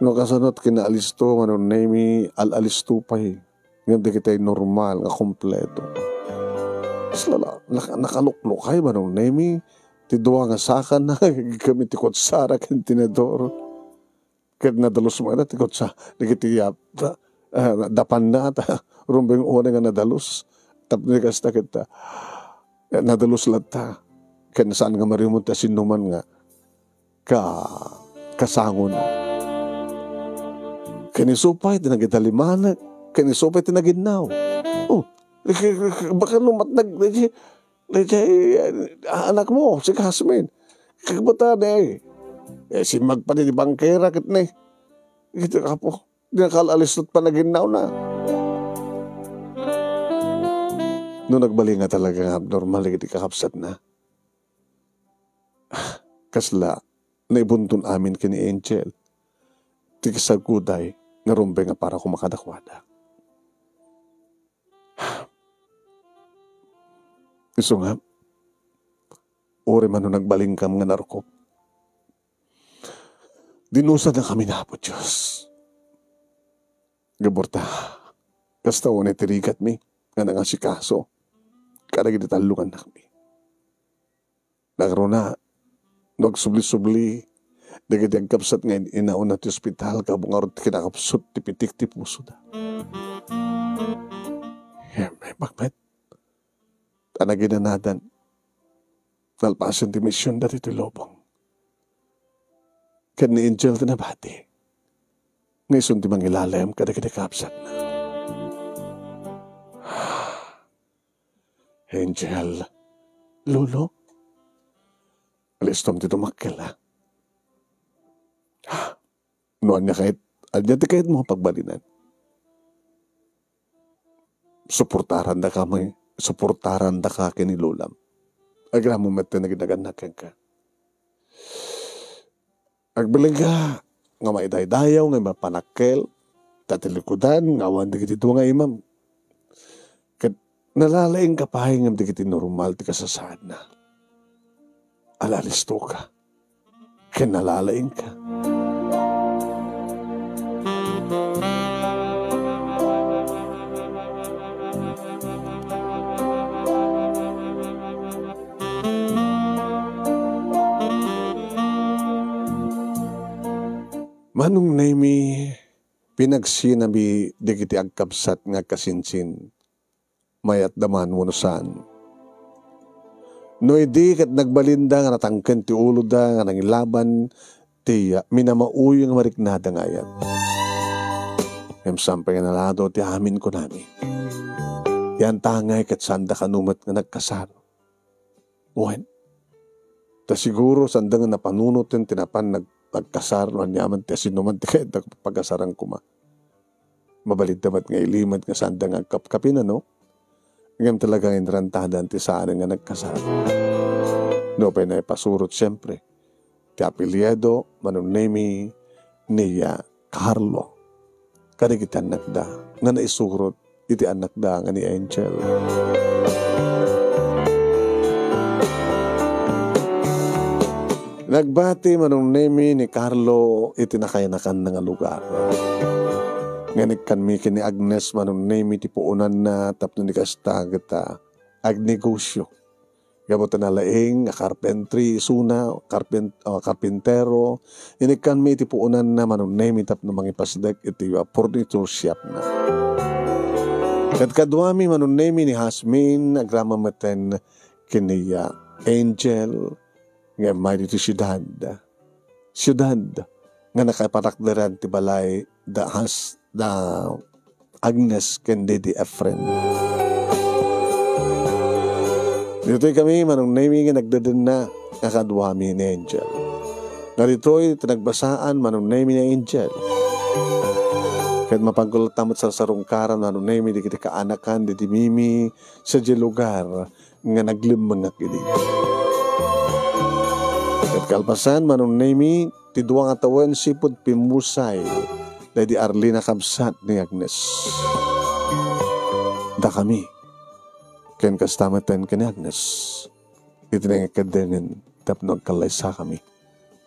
No kasano ti kinaalisto, Manong Nemi, al-alisto pay. Ngem dagiti normal nga kompleto. Sala, naka-, nakaluklukay, Manong Nemi, ti dua nga sakana, kami ti kutsara ken tinedor. Ket nadalus met ti kutsa-, dagiti, ah, ah, dapanna, ta, rumbeng unay nga nadalus. Tapno di kasta ket, ah, nadalus latta. Ken saan nga marimmon ti asinnuman nga ka-, kasangon. Ken isu pay ti nagidalimanek, ken isu pay ti naginnaw. Oh, baka no matnag, Daydiay, ah, anakmo, si Jasmine. Kagbutana, eh. Eh, simmagpadi ti bangkera ket ni. Iti kapo, di nakal-alisot panaginnawna. No nagbalin nga talaga nga abnormal dagiti kakabsatna. Kasla, naibunton amin ken ni Angel. Ti kasagkuday nga rumbeng nga para kumakadakuada. Isu nga, uray man no nagbalinkam nga narukop, dinusana kami na Apo Dios. Gapu ta, kasta unay ti rigatmi nga nangasikaso kadagiti tallo nga annakmi. Nakaruna, no agsubli-subli dagiti agkabsat nga in-inauna ti ospital, kabu ngarud ti kinakapsut ti pitik ti pusoda. Ngem, bakmet, ta naginanadan, nalpasen ti misionda ditoy lubong. Ket ni Angel ti nabati nga isun ti mangilalem kadagiti kakabsatna. Angel, Lolo, alistom ti dumakkel, ha? No ania kayat, ania ti kayatmo a pagbalinan? Suportarandaka met, suportarandaka ken ni Lolam. Agraman met ti naginagannak kenka. Agbalin nga maidaydayaw nga mapanakkel, ta ti likudan nga awan dagiti dua nga imam. Ket nalalaingka pay ngem dagiti normal ti kasasaadna. Alalistoka. Ken nalalaingka. Manong Nemi, pinagsinami dagiti agkabsat nga agkasinsin. Mayatda man wenno saan. No idi ket nagbalinda nga natangken ti uloda nga nangilaban ti minamauyo nga mariknada nga ayat. Ngem saan pay nga nalado ti amin kunami. Yan tangay ket saanda kano met nga nagkasar. Wen, ta siguro saanda nga napanunoten ti napan nag-, nagkasar no aniaman ti asinoman ti kayatda pagasaran koma. Mabalinda met nga ilimed nga saanda nga agkapkapin, ano? Ngem talaga nga inrantadan ti saan nga nagkasar. No pay naipasurot, siempre, ti apelyido, Manong Nemi, ni, ah, Carlo. Kadagiti annakda nga naisurot iti annakda nga ni Angel. Nagbati Manong Nemi ni Carlo iti nakayanakanna nga lugar. Nga inikkanmi ken ni Agnes Manong Nemi ti puonanna tapno ni kasta ket, ah, agnegosyo. Gapu ta nalaing nga carpentry isuna, carpent-, ah, karpintero, inikkanmi iti puonanna Manong Nemi tapno mangipasdek iti, ah, furniture shop na. Kadkaduami Manong Nemi ni Jasmine, agraman metten ken ni, ah, Angel, nga immay ditoy siudad. Siudad nga nakapatakderan ti balay da Has-, da Agnes ken Didi Efren. Ditoy kami, Manong Nemi, nga nagdedenna. nga kaduami ni Angel. Nga ditoy ti nagbasaan Manong Nemy ni Angel. Ket mapanko latta met sarsarungkaran Manong Nemy dagiti kaanakan daydi Mimi sadiay lugar nga naglemmengak idi. Ket kalpasan, Manong Nemy, ti dua nga tawen sipud pimmusay daydi Arlene a kabsat ni Agnes. Dakami, ken kasta metten ken ni Agnes, iti nangikaddengen tapno agkallaysakami.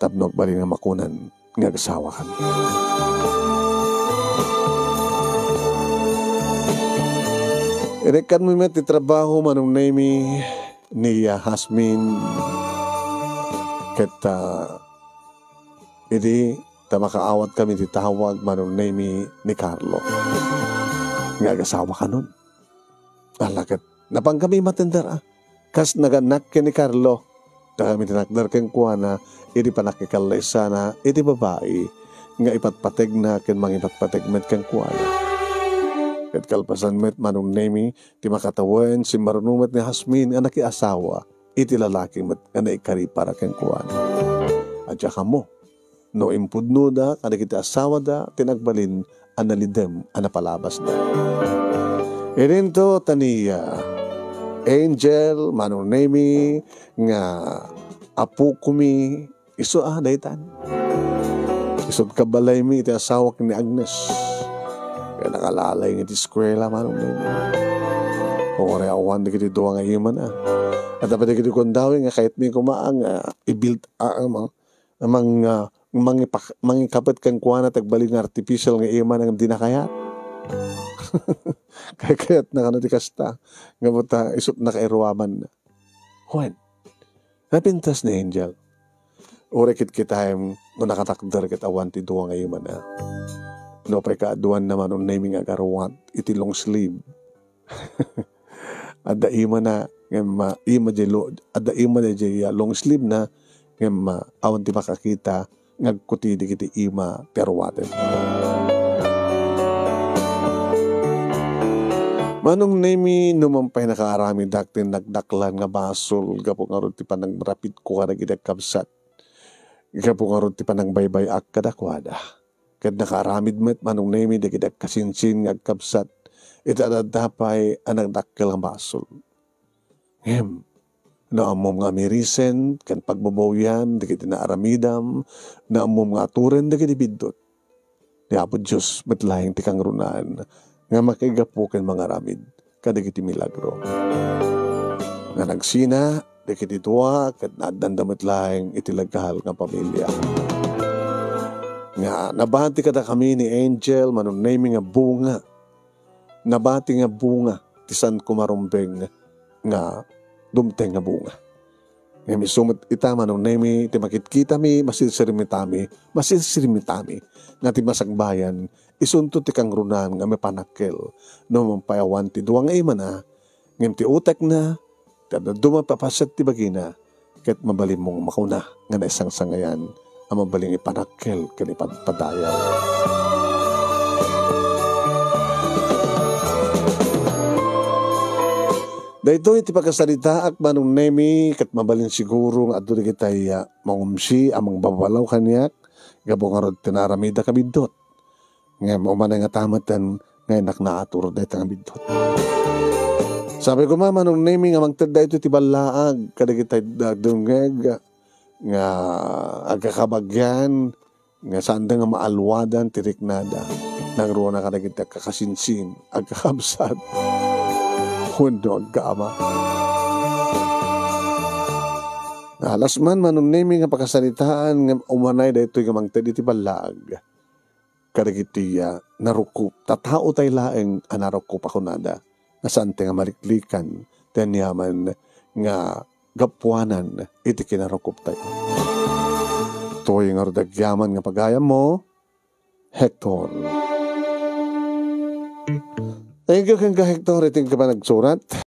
Tapno agbalin nga makunan nga agasawakami. Inekkanmi met ti trabaho Manong Nemy ni, ah, Hasmin. Ket, ah, idi ta makaawatkami ti tawag Manong Nemy ni Carlo nga agasawakanon. Ala ket, napankami matender, ah. Kas nagannak ken ni Carlo, dakami ti nakder kenkuana idi panakikallaysana iti babai nga ipatpategna ken mangipatpateg met kenkuana. Ket kalpasan met Manong Nemy ti makatawen, simmaruno met ni Hasmin a nakiasawa iti lalaki met nga naikari para kenkuana. Adda kammo. No impudnoda kadagiti asawada ti nagbalin a nalidem a napalabasda. Idinto ta ni, ah, Angel, Manong Nemy, nga apokomi, isu a daytan. Isut' kabalaymi iti asawak ni Agnes. Kaya nakalalay iti eskuela, Manong Nemy. Uray awan dagiti dua nga imana. At dapat dagiti kundawi nga kayatmi koma nga i-build, ah, mang-, mang-, ah, mangipak-, mangikapet kenkuana ti agbalin nga artificial nga ima ngem dina kayat. Kayat na kano ti kasta. Nga buta, isut' nakairuamanna. Wen, napintas ni Angel. Uray kitkitaem no nakatakder ket awan ti dua nga imana. Nupay kaaduanna Manong Nemy nga agaruat iti long sleeve. Adda imana, ngem, ah, ima diay lo-, adda ima diay, ah, long sleeve na, ngem, ah, awan ti makakita nga agkuti dagiti ima ti aruaten. Manong Nemy, numan pay nakaaramidak ti nadaklan nga basol gapu ngarud ti panangrapidko kadagiti agkabsat, gapu ngarud ti panangbaybay-ak kadakuada. Ket nakaaramid met Manong Nemy dagiti agkasinsin nga agkabsat iti adda pay a nagdakkel nga basol. Ngem, no ammom nga amirisen ken pagbabawian dagiti naaramidam, no ammom nga aturen dagiti biddut, ni Apo Dios met laeng ti kangrunaan nga makaigapu ken mangaramid kadagiti milagro. Nga nagsina dagiti dua ket naaddanda met laeng iti legal nga pamilia. Nga nabati kadakami ni Angel Manong Nemy nga bunga. Nabati nga bunga ti saanko marumbeng nga dumteng nga bunga. Ngem isu met ita Manong Nemy ti makitkitami, masirsirimitami, masirsirimitami nga ti masakbayan isunto ti kangrunaan nga mapanakkel no mampayawan ti dua nga imana, ngem ti utekna, ti adda duma papaset ti bagina, ket mabalinmo nga makuna nga naisangsangayan a mabalin ipanakkel ken ipadpadayaw. Daytoy ti pakasaritaak Manong Nemy, ket mabalin siguro nga adu dagitay, ah, mangumsi a mangbabalaw kaniak, gapu ngarud ti naaramidda kabiddut. Ngem umanay nga tameten nga innak naatur dayta nga biddut. Sabi ko, Manong Nemy, nga mangted daytoy ti ballaag kadagitay dagdengngeg nga agkakabagian nga saanda nga maalwadan ti riknada. Nangruna kadagiti agkakasinsin, agkakabsat, wenno agkaama. Alas man, Manong Nemy, nga pakasaritaan nga umanay daytoy nga mangted iti ballaag kadagiti, ah, narukop. Ta tao tay laeng a narukop a kunada nga saan ti nga maliklikan ti aniaman nga gapuanan iti kinarukop tayo. Toy nga rudagyaman nga pagayammo, Hector. Thank you, kenka Hector, iti panagsurat.